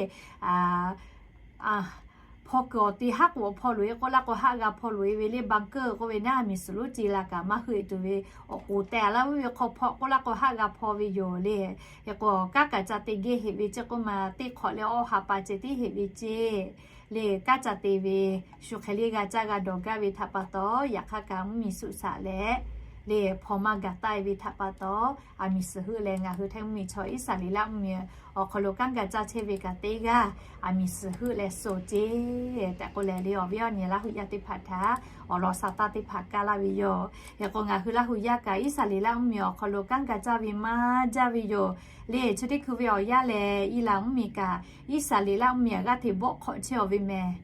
hpaw kuiˬ awˬ te haˉ k'o awˬ hpaw loꞈ e k'oˆ laˇ k'o haˆ g'a hpaw loꞈ e ve le, bunker k'oˆ ve naˉ, miˬ suhˍ lonˉ ce la kaꞈ maˇ heuˆ e tuˬ ve awˬ k'oˍ tehˬ laˇ ve hk'aw hpaw k'oˆ laˇ k'o haˆ g'a hpaw ve yoˬ le. Hk'e k'o kanˉ kaꞈ ca te geh heꞈ ve ceˇ k'oˆ ma, teˇ hk'awꞈ leh awˇ ha pa ceh tiˉ heꞈ ve ceˇ le. Kanˉ ca te ve shu hk'e le g'a caˇ g'a dawˬ gaˇ ve htaꞈ pa taw, yaꞈ hk'aˇ kaꞈ mvuhˇmiˬ suˆ shaꞈ leh le hpaw maˇ gaˬ taˆ e ve htaꞈ pa taw, aˬ miˍ suhˍ heuˆ leh ngaˬ hui Htaiˇ mvuhˇmiˬ chaw Iˉsaˍreˍlaˆ mvuhˇmiˬ awˬ hk'aw lo kanˉ g'a caˇ chehˇ ve kaꞈ teˇ g'aˇ aˬ miˍ suhˍ heuˆ leh suh ceˇ tehꞈ k'oˆ leh le, awˬ viˉ awˬ nyi Laˇ hu yaˇ teˇ hpaˍ htaꞈ awˬ lawn sa taˇ teˇ hpaˍ kaˇ laˇ ve yoˬ. Hk'e k'o ngaˬ hui Laˇ hu yaˇ kaꞈ Iˉsaˍreˍlaˆ mvuhˇmiˬ awˬ hk'aw lo kanˉ g'a caˇ ve maˇ jaˇ ve yoˬ le. Chi teˇ hkui ve awˬ yanˇ lehˬ, Iˉlaˍ mvuhˇmiˬ kaꞈ Iˉsaˍreˍlaˆ mvuhˇmiˬ aꞈ g'aˇ hteꞈ bawˆ hk'awꞈ chehˇ aw ve mehˍ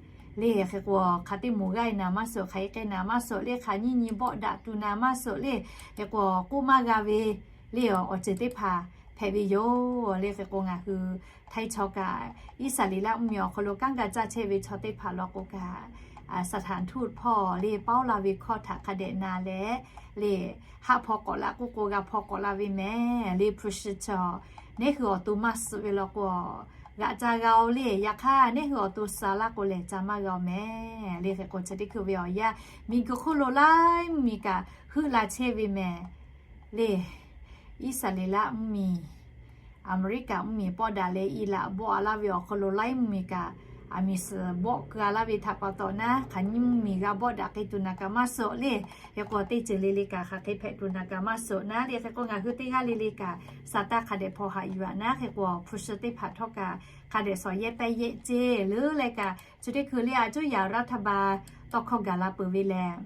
le. Hk'e k'o hk'aˬ teˇ moˍ g'aˇ e naˍ maˇ suhˍ, hk'aˬ hk'e naˍ maˇ suhˍ le, hk'aˬ nyiˇ nyi bawˆ daꞈ tuˬ naˍ maˇ suhˍ le. Hk'e k'o k'oˆ maˇ g'a ve le, awˬ ceuˬ teˇ hpaˍ hpehꞈ ve yoˬ le. Hk'e k'o ngaˬ hui Htaiˇ chaw kaꞈ Iˉsaˍreˍlaˆ mvuhˇmiˬ awˬ hk'aw lo kanˉ g'a caˇ chehˇ ve chaw teˇ hpaˍ law k'o kaꞈ, สถานทูต hpawˇ le paoˇ la ve hkawˇ htaꞈ hk'a dehꞈ na leh le, haˆ hpaw k'awꞈ la k'oˆ k'o g'a hpaw k'awꞈ la ve mehˍ le. Hpu shi chaw neˉ hui awˬ to maˇ suh ve law k'o, g'aꞈ ca g'a oˬ le. Yaꞈ hk'aˇ neˉ hui awˬ to suh laˇ k'o lehˬ ca maˇ g'a oˬ mehˍ le. Hk'e k'o chi teˇ hkui ve awˬ yanˇ miˬguiˬ hk'oˆ lo laiˉ mvuhˇmiˬ kaꞈ heuˆ la chehˇ ve mehˍ le. Iˉsaˍreˍlaˆ mvuhˇmiˬ, Aˍmeˍriˆkaꞈ mvuhˇmiˬ pawˆ daꞈ leh Iˉlaꞈ bawˆ a laˇ ve awˬ hk'aw lo laiˉ mvuhˇmiˬ kaꞈ aˬ miˍ suhˍ bawˆ keu a laˇ ve htaꞈ pa taw naˉ, hk'aˬ nyiˇ mvuhˇmiˬ g'a bawˆ daꞈ k'ai tuˬ naˍ kaꞈ maˇ suhˍ le. Hk'e k'o teˇ ceuˬ le le kaꞈ hk'aˬ hk'e hpehꞈ tuˬ naˍ kaꞈ maˇ suhˍ naˉ le. Hk'e k'o ngaˬ hui teˇ g'aˇ le le kaꞈ sa taˇ hk'a dehꞈ hpaw haꞈ yuˬ aꞈ naˉ. Hk'e k'o hpu shi teˇ hpaˍ htawˇ kaꞈ hk'a dehꞈ shawˍ yehˇ pehˇ yehˇ ceˇ le. Leh kaꞈ chi teˇ hkui le a cuˇ yaꞈ รัฐบาล tawˇ hkawˇ gaˬ la peuˬ ve lehˬ,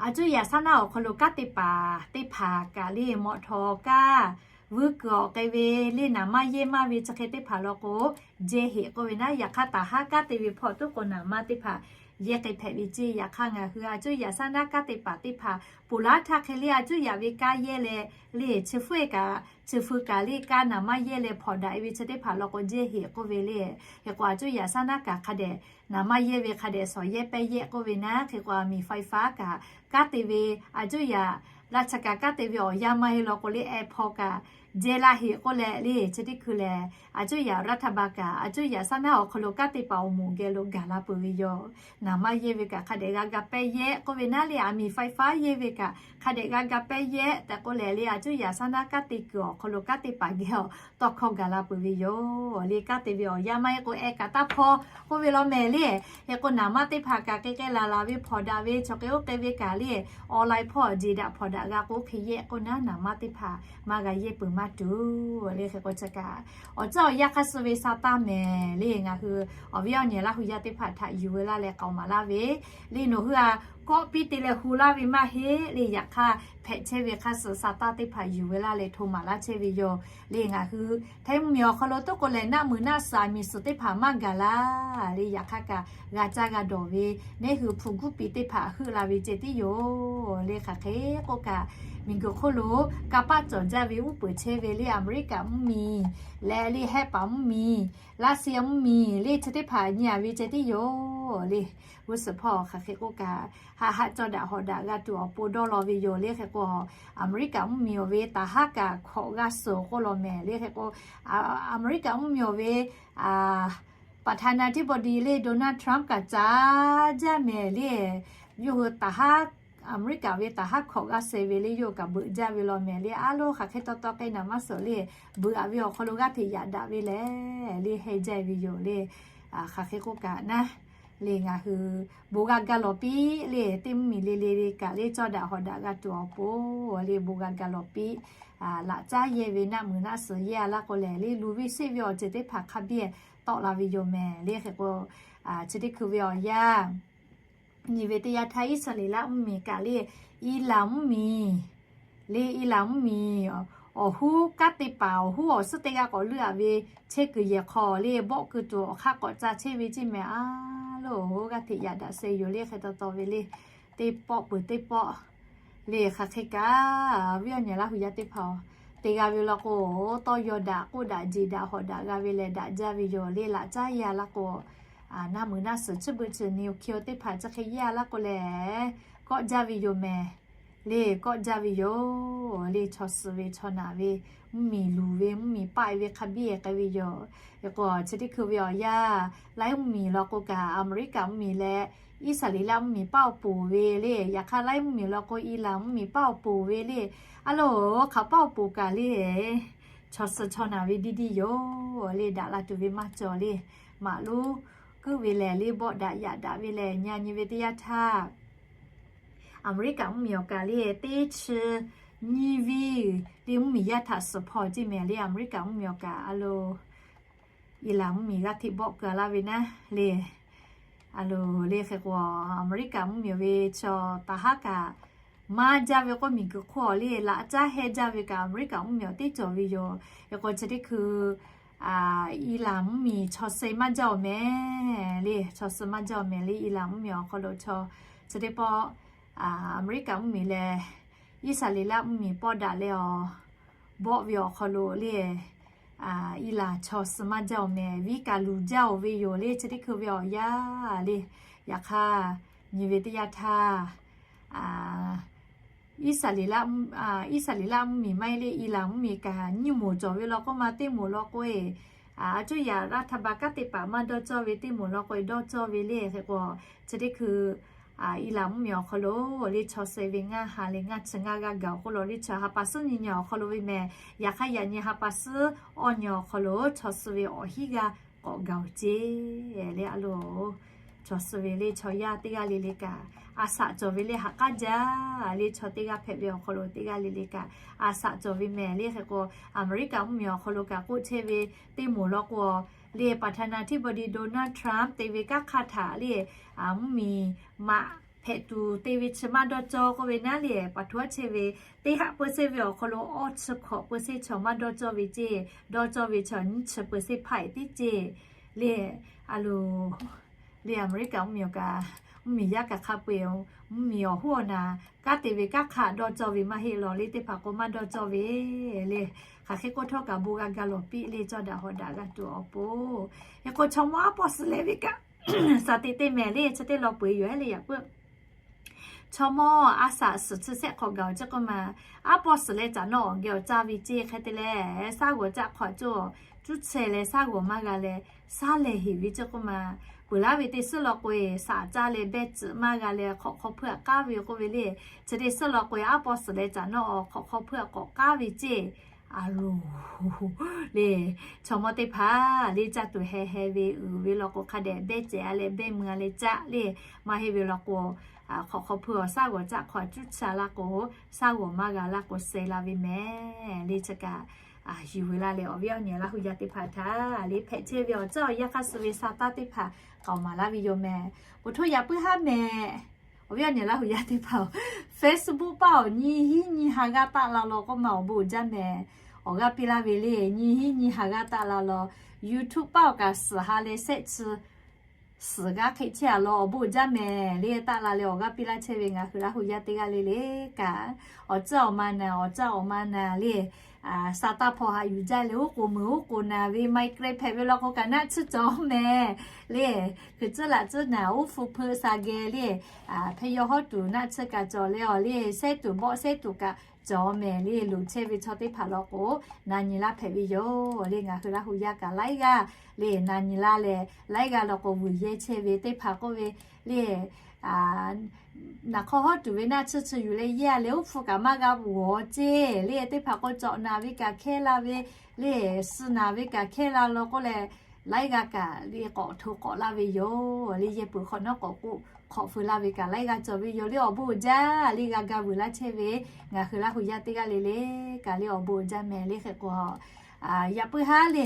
a cuˇ yaꞈ saˉ naˉ awˬ hk'aw lo kanˉ te paˍ teˇ hpaˍ kaꞈ le mawꞈ htawˍ kaˇ vuiˇ kuiˬ awˬ k'ai ve le naˍ maˇ yehˇ maˇ ve chi hk'e teˇ hpaˍ law k'o, jehˇ heꞈ k'oˆ ve naˉ. Yaꞈ hk'aˇ taˍ haˉ kanˉ te ve hpawˇ tuˉ k'o naˍ maˇ teˇ hpaˍ yehˇ k'ai hpehꞈ ve ceˇ. Yaꞈ hk'aˇ ngaˬ hui a cuˇ yaꞈ saˉ naˉ kanˉ te paˍ teˇ hpaˍ ponˬ laˇ htaˇ hk'e le a cuˇ yaꞈ ve kanˉ yehˇ leh le chi hpfuhˇ e kaꞈ chi hpfuhˇ kaꞈ le kanˉ naˍ maˇ yehˇ leh hpawnˬ daꞈ e ve chi teˇ hpaˍ law k'o jehˇ heꞈ k'oˆ ve le. Hk'e k'o a cuˇ yaꞈ saˉ naˉ kaꞈ hk'a dehꞈ naˍ maˇ yehˇ ve hk'a dehꞈ shawˍ yehˇ pehˇ yehˇ k'oˆ ve naˉ. Hk'e k'o aˬ miˍ ไฟฟ้า kaꞈ kanˉ te ve, a cuˇ yaꞈ ราชการ kanˉ te ve awˬ yanˇ maˇ heˆ law k'o le ehˉ hpawˇ kaꞈ jehˇ laˇ heꞈ k'oˆ leh le chi teˇ hkui lehˬ a cuˇ yaꞈ รัฐบาล kaꞈ a cuˇ yaꞈ saˉ naˉ awˬ hk'aw lo kanˉ te paˍ awˬ moˍ geh lo gaˬ la peuˬ ve yoˬ. Naˍ maˇ yehˇ ve kaꞈ hk'a dehꞈ g'a ga pehˇ yehˇ k'oˆ ve naˉ le, aˬ miˍ ไฟฟ้า yehˇ ve kaꞈ hk'a dehꞈ g'a ga pehˇ yehˇ tehꞈ k'oˆ leh le a cuˇ yaꞈ saˉ naˉ kanˉ te kuiˬ awˬ hk'aw lo kanˉ te paˍ geh awˬ tawˇ hkawˇ gaˬ la peuˬ ve yoˬ le. Kanˉ te ve awˬ yanˇ maˇ heˆ k'o ehˉ kaꞈ taˇ hpawˇ k'oˆ ve law mehˍ le. Hk'e k'o naˍ maˇ teˇ hpaˍ kaꞈ k'ai k'ai laˬ laˬ ve hpawnˬ daꞈ ve chaw k'ai oˇ k'ai ve kaꞈ le online hpawˇ jeˬ daꞈ hpawnˬ daꞈ g'a k'o oˇ hk'e yehˇ k'oˆ naˉ, naˍ maˇ teˇ hpaˍ maˇ g'a yehˇ peuˬ maˇ tuˬ le. Hk'e k'o chi kaꞈ awˬ ceuˬ awˬ yanˇ hk'aˇ suh ve sa taˇ mehˍ le. Ngaˬ hui awˬ viˉ awˬ nyi Laˇ hu yaˇ teˇ hpaˍ htaꞈ yuˬ ve laˇ leh k'aoˍ maˍ laˇ ve le. Nawˬ hui a kawˆ piˇ te leh hu laˇ ve maˇ heˆ le. Yaꞈ hk'aˇ hpehꞈ chehˇ ve hk'aˇ suh sa taˇ teˇ hpaˍ yuˬ ve laˇ leh hto maˍ laˇ chehˇ ve yoˬ le. Ngaˬ hui Htaiˇ mvuhˇmiˬ awˬ hk'aw lo tuˉ k'o lehˬ naˆ muiˬ naˆ suhˍ aˬ miˍ suhˍ teˇ hpaˍ maˇ gaˬ laˇ le. Yaꞈ hk'aˇ kaꞈ g'a caˇ g'a dawˬ ve neˉ hui hpu guˇ piˍ teˇ hpaˍ heuˆ la ve ceh tiˉ yoˬ le. Hk'aˬ hk'e k'oˆ kaꞈ miˬguiˬ hk'oˆ lo kanˇ paˆ cawˬ jaˇ ve uˉ peunˍ chehˇ ve le Aˍmeˍriˆkaꞈ mvuhˇmiˬ leh le Hehˆ paˍ mvuhˇmiˬ, Laˇ siˍ mvuhˇmiˬ le chi teˇ hpaˍ nyi a ve ceh tiˉ yoˬ le. G'uˇ suhˍ hpawˇ hk'aˬ hk'e k'oˆ kaꞈ haꞈ haꞈ caw daꞈ hawꞈ daꞈ g'a tuˬ awˬ pon dawˇ law ve yoˬ le. Hk'e k'o Aˍmeˍriˆkaꞈ mvuhˇmiˬ oˬ ve taˍ haˉ kaꞈ hkawꞈ g'aˇ suhˍ k'oˆ law mehˍ le. Hk'e k'o Aˍmeˍriˆkaꞈ mvuhˇmiˬ oˬ ve ประธานาธิบดี le Donald Trump kaꞈ caˇ jaˇ mehˍ le. Yawˇ hui taˍ haˉ Aˍmeˍriˆkaꞈ ve taˍ haˉ hkawꞈ g'aˇ suhˍ ve le yawˇ kaꞈ beuꞈ jaˇ ve law mehˍ le. A loˉ hk'aˬ hk'e taw taw k'ai naˍ maˇ suhˍ le, beuꞈ a ve awˬ hk'aw lo g'aˇ hteꞈ yaꞈ daꞈ ve lehˬ le heh jaˇ ve yoˬ le. Hk'aˬ hk'e k'oˆ kaꞈ naˉ le ngaˬ hui bon g'a ga lawˬ piˇ le. Teˇ mvuhˇmiˬ le le le kaꞈ le caw daꞈ hawꞈ daꞈ g'a tuˬ awˬ pon le bon g'a ga lawˬ piˇ. Laꞈ caˉ yehˇ ve naˆ muiˬ naˆ suhˍ yehˇ a laˇ k'o lehˬ le luˬ ve sheˆ ve awˬ ceuˬ teˇ hpaˍ hk'a biˇ tawˆ la ve yoˬ mehˍ le. Hk'e k'o chi teˇ hkui ve awˬ yanˇ nyi ve teˇ yanˇ htaˇ Iˉsaˍreˍlaˆ mvuhˇmiˬ kaꞈ le Iˉlaˍ mvuhˇmiˬ le Iˉlaˍ mvuhˇmiˬ awˬ huˉ kanˉ te paˍ awˬ huˉ awˬ suhˉ teˇ g'aˇ k'awꞈ leuˆ a ve chehˇ kuiˬ yehˬ hk'aw le bawˆ keu tuˬ awˬ hk'aˇ k'awꞈ ca chehˇ ve ceˇ mehˍ a loˉ g'aˇ hteꞈ yaꞈ daꞈ sheh yoˬ le. Hk'e taw taw ve le teˇ pawˆ peuˬ teˇ pawˆ le hk'aˬ hk'e kaꞈ viˉ awˬ nyi Laˇ hu yaˇ teˇ hpaˍ te g'a ve law k'o tawˇ yaw daꞈ k'oˆ daꞈ jeˬ daꞈ hawꞈ daꞈ g'a ve lehˬ daꞈ jaˇ ve yoˬ le. Laꞈ caˉ yehˇ a laˇ k'o naˆ muiˬ naˆ suhˍ chiˇ beuꞈ chi nuclear teˇ hpaˍ chi hk'e yehˇ a laˇ k'o lehˬ kawˆ jaˇ ve yoˬ mehˍ le kawˆ jaˇ ve yoˬ. Le chaw suh ve chaw naˍ ve mvuhˇmiˬ luˬ ve mvuhˇmiˬ paˆ ve hk'a biˇ k'ai ve yoˬ. Hk'e k'o chi teˇ hkui ve awˬ yanˇ laiˉ mvuhˇmiˬ law k'o kaꞈ Aˍmeˍriˆkaˍ mvuhˇmiˬ leh Iˉsaˍreˍlaˆ mvuhˇmiˬ paˆ awˬ poˬ ve le. Yaꞈ hk'aˇ laiˉ mvuhˇmiˬ law k'o Iˉlaˍn mvuhˇmiˬ paˆ awˬ poˬ ve le. A loˬ hk'aˬ paˆ awˬ poˬ kaꞈ le chaw suh chaw naˍ ve diˇ diˇ yoˬ. Le daꞈ la tuˬ ve maˇ cawˬ le. Maꞈ lonˉ kuiˉ ve lehˬ le bawˆ daꞈ yaꞈ daꞈ ve lehˬ nyi nyi ve teˇ yanˇ htaˇ Aˍmeˍriˆkaˍ mvuhˇmiˬ awˬ kaꞈ le teˇ chi nyiˇ viˇ le mvuhˇmiˬ yaˇ htaꞈ suhˍ hpaw ceˇ mehˍ le. Aˍmeˍriˆkaˍ mvuhˇmiˬ awˬ kaꞈ a loˬ Iˉlaˍn mvuhˇmiˬ g'aˇ hteꞈ bawˆ keu laˇ ve naˉ le. A loˬ le hk'e k'o Aˍmeˍriˆkaˍ mvuhˇmiˬ ve chaw taˍ haˉ kaꞈ maˇ jaˇ ve k'oˆ miˬguiˬ hk'oˆ awˬ le laꞈ caˉ heh jaˇ ve kaꞈ Aˍmeˍriˆkaˍ mvuhˇmiˬ awˬ teˇ cawˬ ve yoˬ. Hk'e k'o chi teˇ hkui Iˉlaˍn mvuhˇmiˬ chaw suh maˇ jaˇ awˬ mehˍ le. Chaw suh maˇ jaˇ awˬ mehˍ le Iˉlaˍn mvuhˇmiˬ awˬ hk'aw lo chaw chi teˇ pawˆ Aˍmeˍriˆkaˍ mvuhˇmiˬ leh Iˉsaˍreˍlaˆ mvuhˇmiˬ pawˆ daꞈ leh awˬ bawˆ ve awˬ hk'aw lo le Iˉlaˍn chaw suh maˇ jaˇ awˬ mehˍ. Viˉ kaꞈ luˬ jaˇ oˬ ve yoˬ le. Chi teˇ hkui ve awˬ yanˇ le. Yaꞈ hk'aˇ nyi ve teˇ yanˇ htaˇ Iˉsaˍreˍlaˆ mvuhˇmiˬ maˇ heˆ le Iˉlaˍn mvuhˇmiˬ kaꞈ nyiˇ moˍ cawˬ ve law k'oˆ ma teˇ moˍ law k'o e, a cuˇ yaꞈ รัฐบาล kanˉ te paˍ maˇ dawˇ cawˇ ve teˇ moˍ law k'o e dawˇ cawˇ ve le. Hk'e k'o chi teˇ hkui Iˉlaˍn mvuhˇmiˬ awˬ hk'aw lo le chaw suh ve ngaˇ ha leh ngaˇ chi ngaˇ g'aˇ gaˬ awˬ k'oˆ lo le chaw ha pa suhˉ nyi nyi awˬ hk'aw lo ve mehˍ. Yaꞈ hk'aˇ yaꞈ nyi ha pa suhˉ awˇ nyi awˬ hk'aw lo chaw suh ve awˬ hinˉ g'aˇ k'awꞈ gaˬ oˬ ceˇ le a loˬ. Chaw suh ve le chaw yaˇ teˇ g'aˇ le le kaꞈ a shaꞈ cawˬ ve le ha k'aˉ jaˇ le chaw teˇ g'aˇ hpehꞈ ve awˬ hk'aw lo teˇ g'aˇ le le kaꞈ a shaꞈ cawˬ ve mehˍ le. Hk'e k'o Aˍmeˍriˆkaˍ mvuhˇmiˬ awˬ hk'aw lo kaꞈ k'oˆ chehˇ ve teˇ moˍ law k'o le ประธานาธิบดี Donald Trump te ve kanˉ hk'aˇ htaꞈ le mvuhˇmiˬ maꞈ hpehꞈ tuˬ te ve chi maˇ dawˇ cawˇ k'oˆ ve naˉ le pa htoꞈ chehˇ ve teˇ haꞈ เปอร์เซ็นต์ ve awˬ hk'aw lo awˇ chi hkawꞈ เปอร์เซ็นต์ chaw maˇ dawˇ cawˇ ve ceˇ. Dawˇ cawˇ ve chaw nyiˇ chi เปอร์เซ็นต์ hpaˆ e teˇ ceˇ le. A loˬ le Aˍmeˍriˆkaˍ mvuhˇmiˬ awˬ kaꞈ mvuhˇmiˬ yaˇ kaꞈ hk'a peu-eˬ mvuhˇmiˬ awˬ hoˉ awˬ naˍ kanˉ te ve kanˉ hk'aˇ dawˇ cawˇ ve maˇ heˆ lawˬ le teˇ hpaˍ k'o maˇ dawˇ cawˇ ve le. Hk'aˬ hk'e k'oˆ htawˇ kaꞈ bon g'a ga lawˬ piˇ le cawˇ daꞈ hawꞈ daꞈ g'a tuˬ awˬ pon. Hk'e k'o chaw mawˇ aˉ pawˆ suhˍ leh ve kaꞈ shaˍ teꞈ te mehˍ le chi teˇ law peu-eˬ yoˬ le yaꞈ puiˉ chaw mawˇ a shaꞈ suhˍ chi shehˆ hk'awꞈ gaˬ awˬ ceˇ k'oˆ ma, aˉ pawˆ suhˍ leh caꞈ nawˇ awˬ geh awˬ caˇ ve ceˇ hk'e te leh, shaˉ g'awˬ caˆ hk'aw cuˇ cuˇ chehˇ leh shaˉ g'awˬ maˇ g'a leh, shaˉ lehˬ heˍ ve ceˇ k'oˆ ma, peuˬ laˉ ve teˇ suhˉ law k'o-e shaꞈ caˇ leh behˇ tcuhꞈ maˇ g'a leh hk'awꞈ hk'aw hpui-a k'aˉ ve k'oˆ ve le. Chi teˇ suhˉ law k'o-e aˉ pawˆ suhˍ leh caꞈ nawˇ awˬ hk'awꞈ hk'aw hpui-a k'awꞈ k'aˉ ve ceˇ. A loˬ le, chaw mawˇ teˇ hpaˍ le caˇ tuˬ heh heh ve uiˍ ve law k'o hk'a dehꞈ behˇ cehˬ-a leh behˇ mui-a leh caˆ le. Maˇ heˆ ve law k'o, hk'awꞈ hk'aw hpui awˬ shaˉ g'awˬ caˆ hk'aw cuˇ caˇ laˇ k'o, shaˉ g'awˬ maˇ g'a laˇ k'o suh la ve mehˍ le. Chi kaꞈ yuˬ ve laˇ leh awˬ viˉ awˬ nyi Laˇ hu yaˇ teˇ hpaˍ htaꞈ le hpehꞈ chehˇ ve awˬ ceuˬ awˬ yanˇ hk'aˇ suh ve sa taˇ teˇ hpaˍ k'aoˍ maˍ laˇ ve yoˬ mehˍ. Poˬ htoˇ yaꞈ puiˉ haˉ mehˍ. Awˬ viˉ awˬ nyi Laˇ hu yaˇ teˇ hpaˍ-oˬ, Facebook paˆ-oˬ, nyi hiˉ nyi ha g'aˇ taˆ la law k'oˆ ma awˬ bon uiˍ jaˇ mehˍ. Awˬ g'aˇ piˇ laˇ ve le, nyi hiˉ nyi ha g'aˇ taˆ la law. YouTube paˆ-oˬ kaꞈ suhˍ ha leh shehˆ chi suhˍ g'aˇ hk'e chehˇ-a law awˬ bon uiˍ jaˇ mehˍ le. Taˆ la leh awˬ g'aˇ piˇ laˇ chehˇ ve ngaˬ hui Laˇ hu yaˇ teˇ g'aˇ le le kaꞈ, awˬ ceuˬ awˬ ma naˍ, awˬ ceuˬ awˬ ma naˍ le. Sa taˇ hpawˇ haꞈ yuˬ jaˇ leh oˉ k'oˍ meuˍ oˉ k'oˍ naˍ ve maiˍ krehˇ hpehꞈ ve law k'o kaꞈ naˆ tsuhˇ cawˬ mehˍ le. Hkui tcuhˉ laꞈ tcuhˉ naˍ oˉ hpu hpeuˆ sa geh le. Hpehꞈ yaw hawˉ tuˬ naˆ tsuhˇ kaꞈ cawˬ leh awˬ le, shehˉ tuˬ bawˆ shehˉ tuˬ kaꞈ cawˬ mehˍ le. Loˍ chehˇ ve chaw teˇ hpaˍ law k'o, na nyi laˇ hpehꞈ ve yoˬ le. Ngaˬ hui Laˇ hu yaˇ kaꞈ laiˉ g'aˇ le na nyi laˇ leh, laiˉ g'aˇ law k'o vuiˬ yehˇ chehˇ ve teˇ hpaˍ k'oˆ ve le. Naˍ hk'aw hawˉ tuˬ ve naˆ tsuhˇ chi yuˬ leh yehˇ-a leh oˉ hpu kaꞈ maˇ g'a g'awˬ ceˇ le. Teˇ hpaˍ k'o cawꞈ naˍ ve kaꞈ hkehˇ la ve le, suh naˍ ve kaꞈ hkehˇ la law k'oˆ leh, laiˉ g'aˇ kaꞈ le k'awꞈ hto k'awꞈ laˇ ve yoˬ le. Yehˇ peuˬ hk'awꞈ nawˉ k'awꞈ k'oˆ hk'awꞈ feu laˇ ve kaꞈ laiˉ g'aˇ cawˬ ve yoˬ le. Awˬ bon uiˍ jaˇ le. G'a ga vuiˬ laˇ chehˇ ve ngaˬ hui Laˇ hu yaˇ teˇ g'aˇ le le kaꞈ le awˬ bon uiˍ jaˇ mehˍ le. Hk'e k'o, yaꞈ puiˉ haˉ le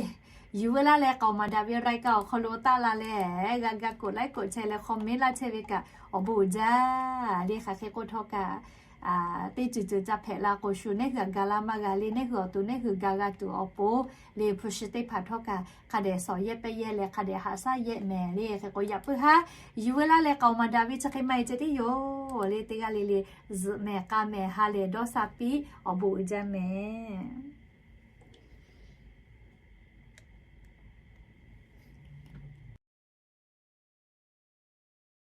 yuˬ ve laˇ leh k'aoˍ maˍ daꞈ ve รายการ awˬ hk'aw lo taˆ la leh, g'a ga กดไลค์ กดแชร์ leh comment laˇ chehˇ ve kaꞈ awˬ bon uiˍ jaˇ le. Hk'aˬ hk'e k'oˆ htawˇ kaꞈ teˇ ceuˬ ceuˬ ca hpehꞈ la k'o shu, neˇ hui aꞈ ga laˇ maˇ g'a le. Neˇ hui awˬ to neˇ hui ga g'a tuˬ awˬ pon le, hpu shi teˇ hpaˍ htawˇ kaꞈ hk'a dehꞈ shawˍ yehˇ pehˇ yehˇ leh hk'a dehꞈ haꞈ shaˉ yehˇ mehˍ le. Hk'e k'o yaꞈ puiˉ haˉ yuˬ ve laˇ leh k'aoˍ maˍ daꞈ ve chi hk'e maˇ heˆ ceh tiˉ yoˬ le. Teˇ g'aˇ le le zuhꞈ mehˍ k'a mehˍ ha lehˬ dawˇ sha piˇ. Awˬ bon uiˍ jaˇ mehˍ.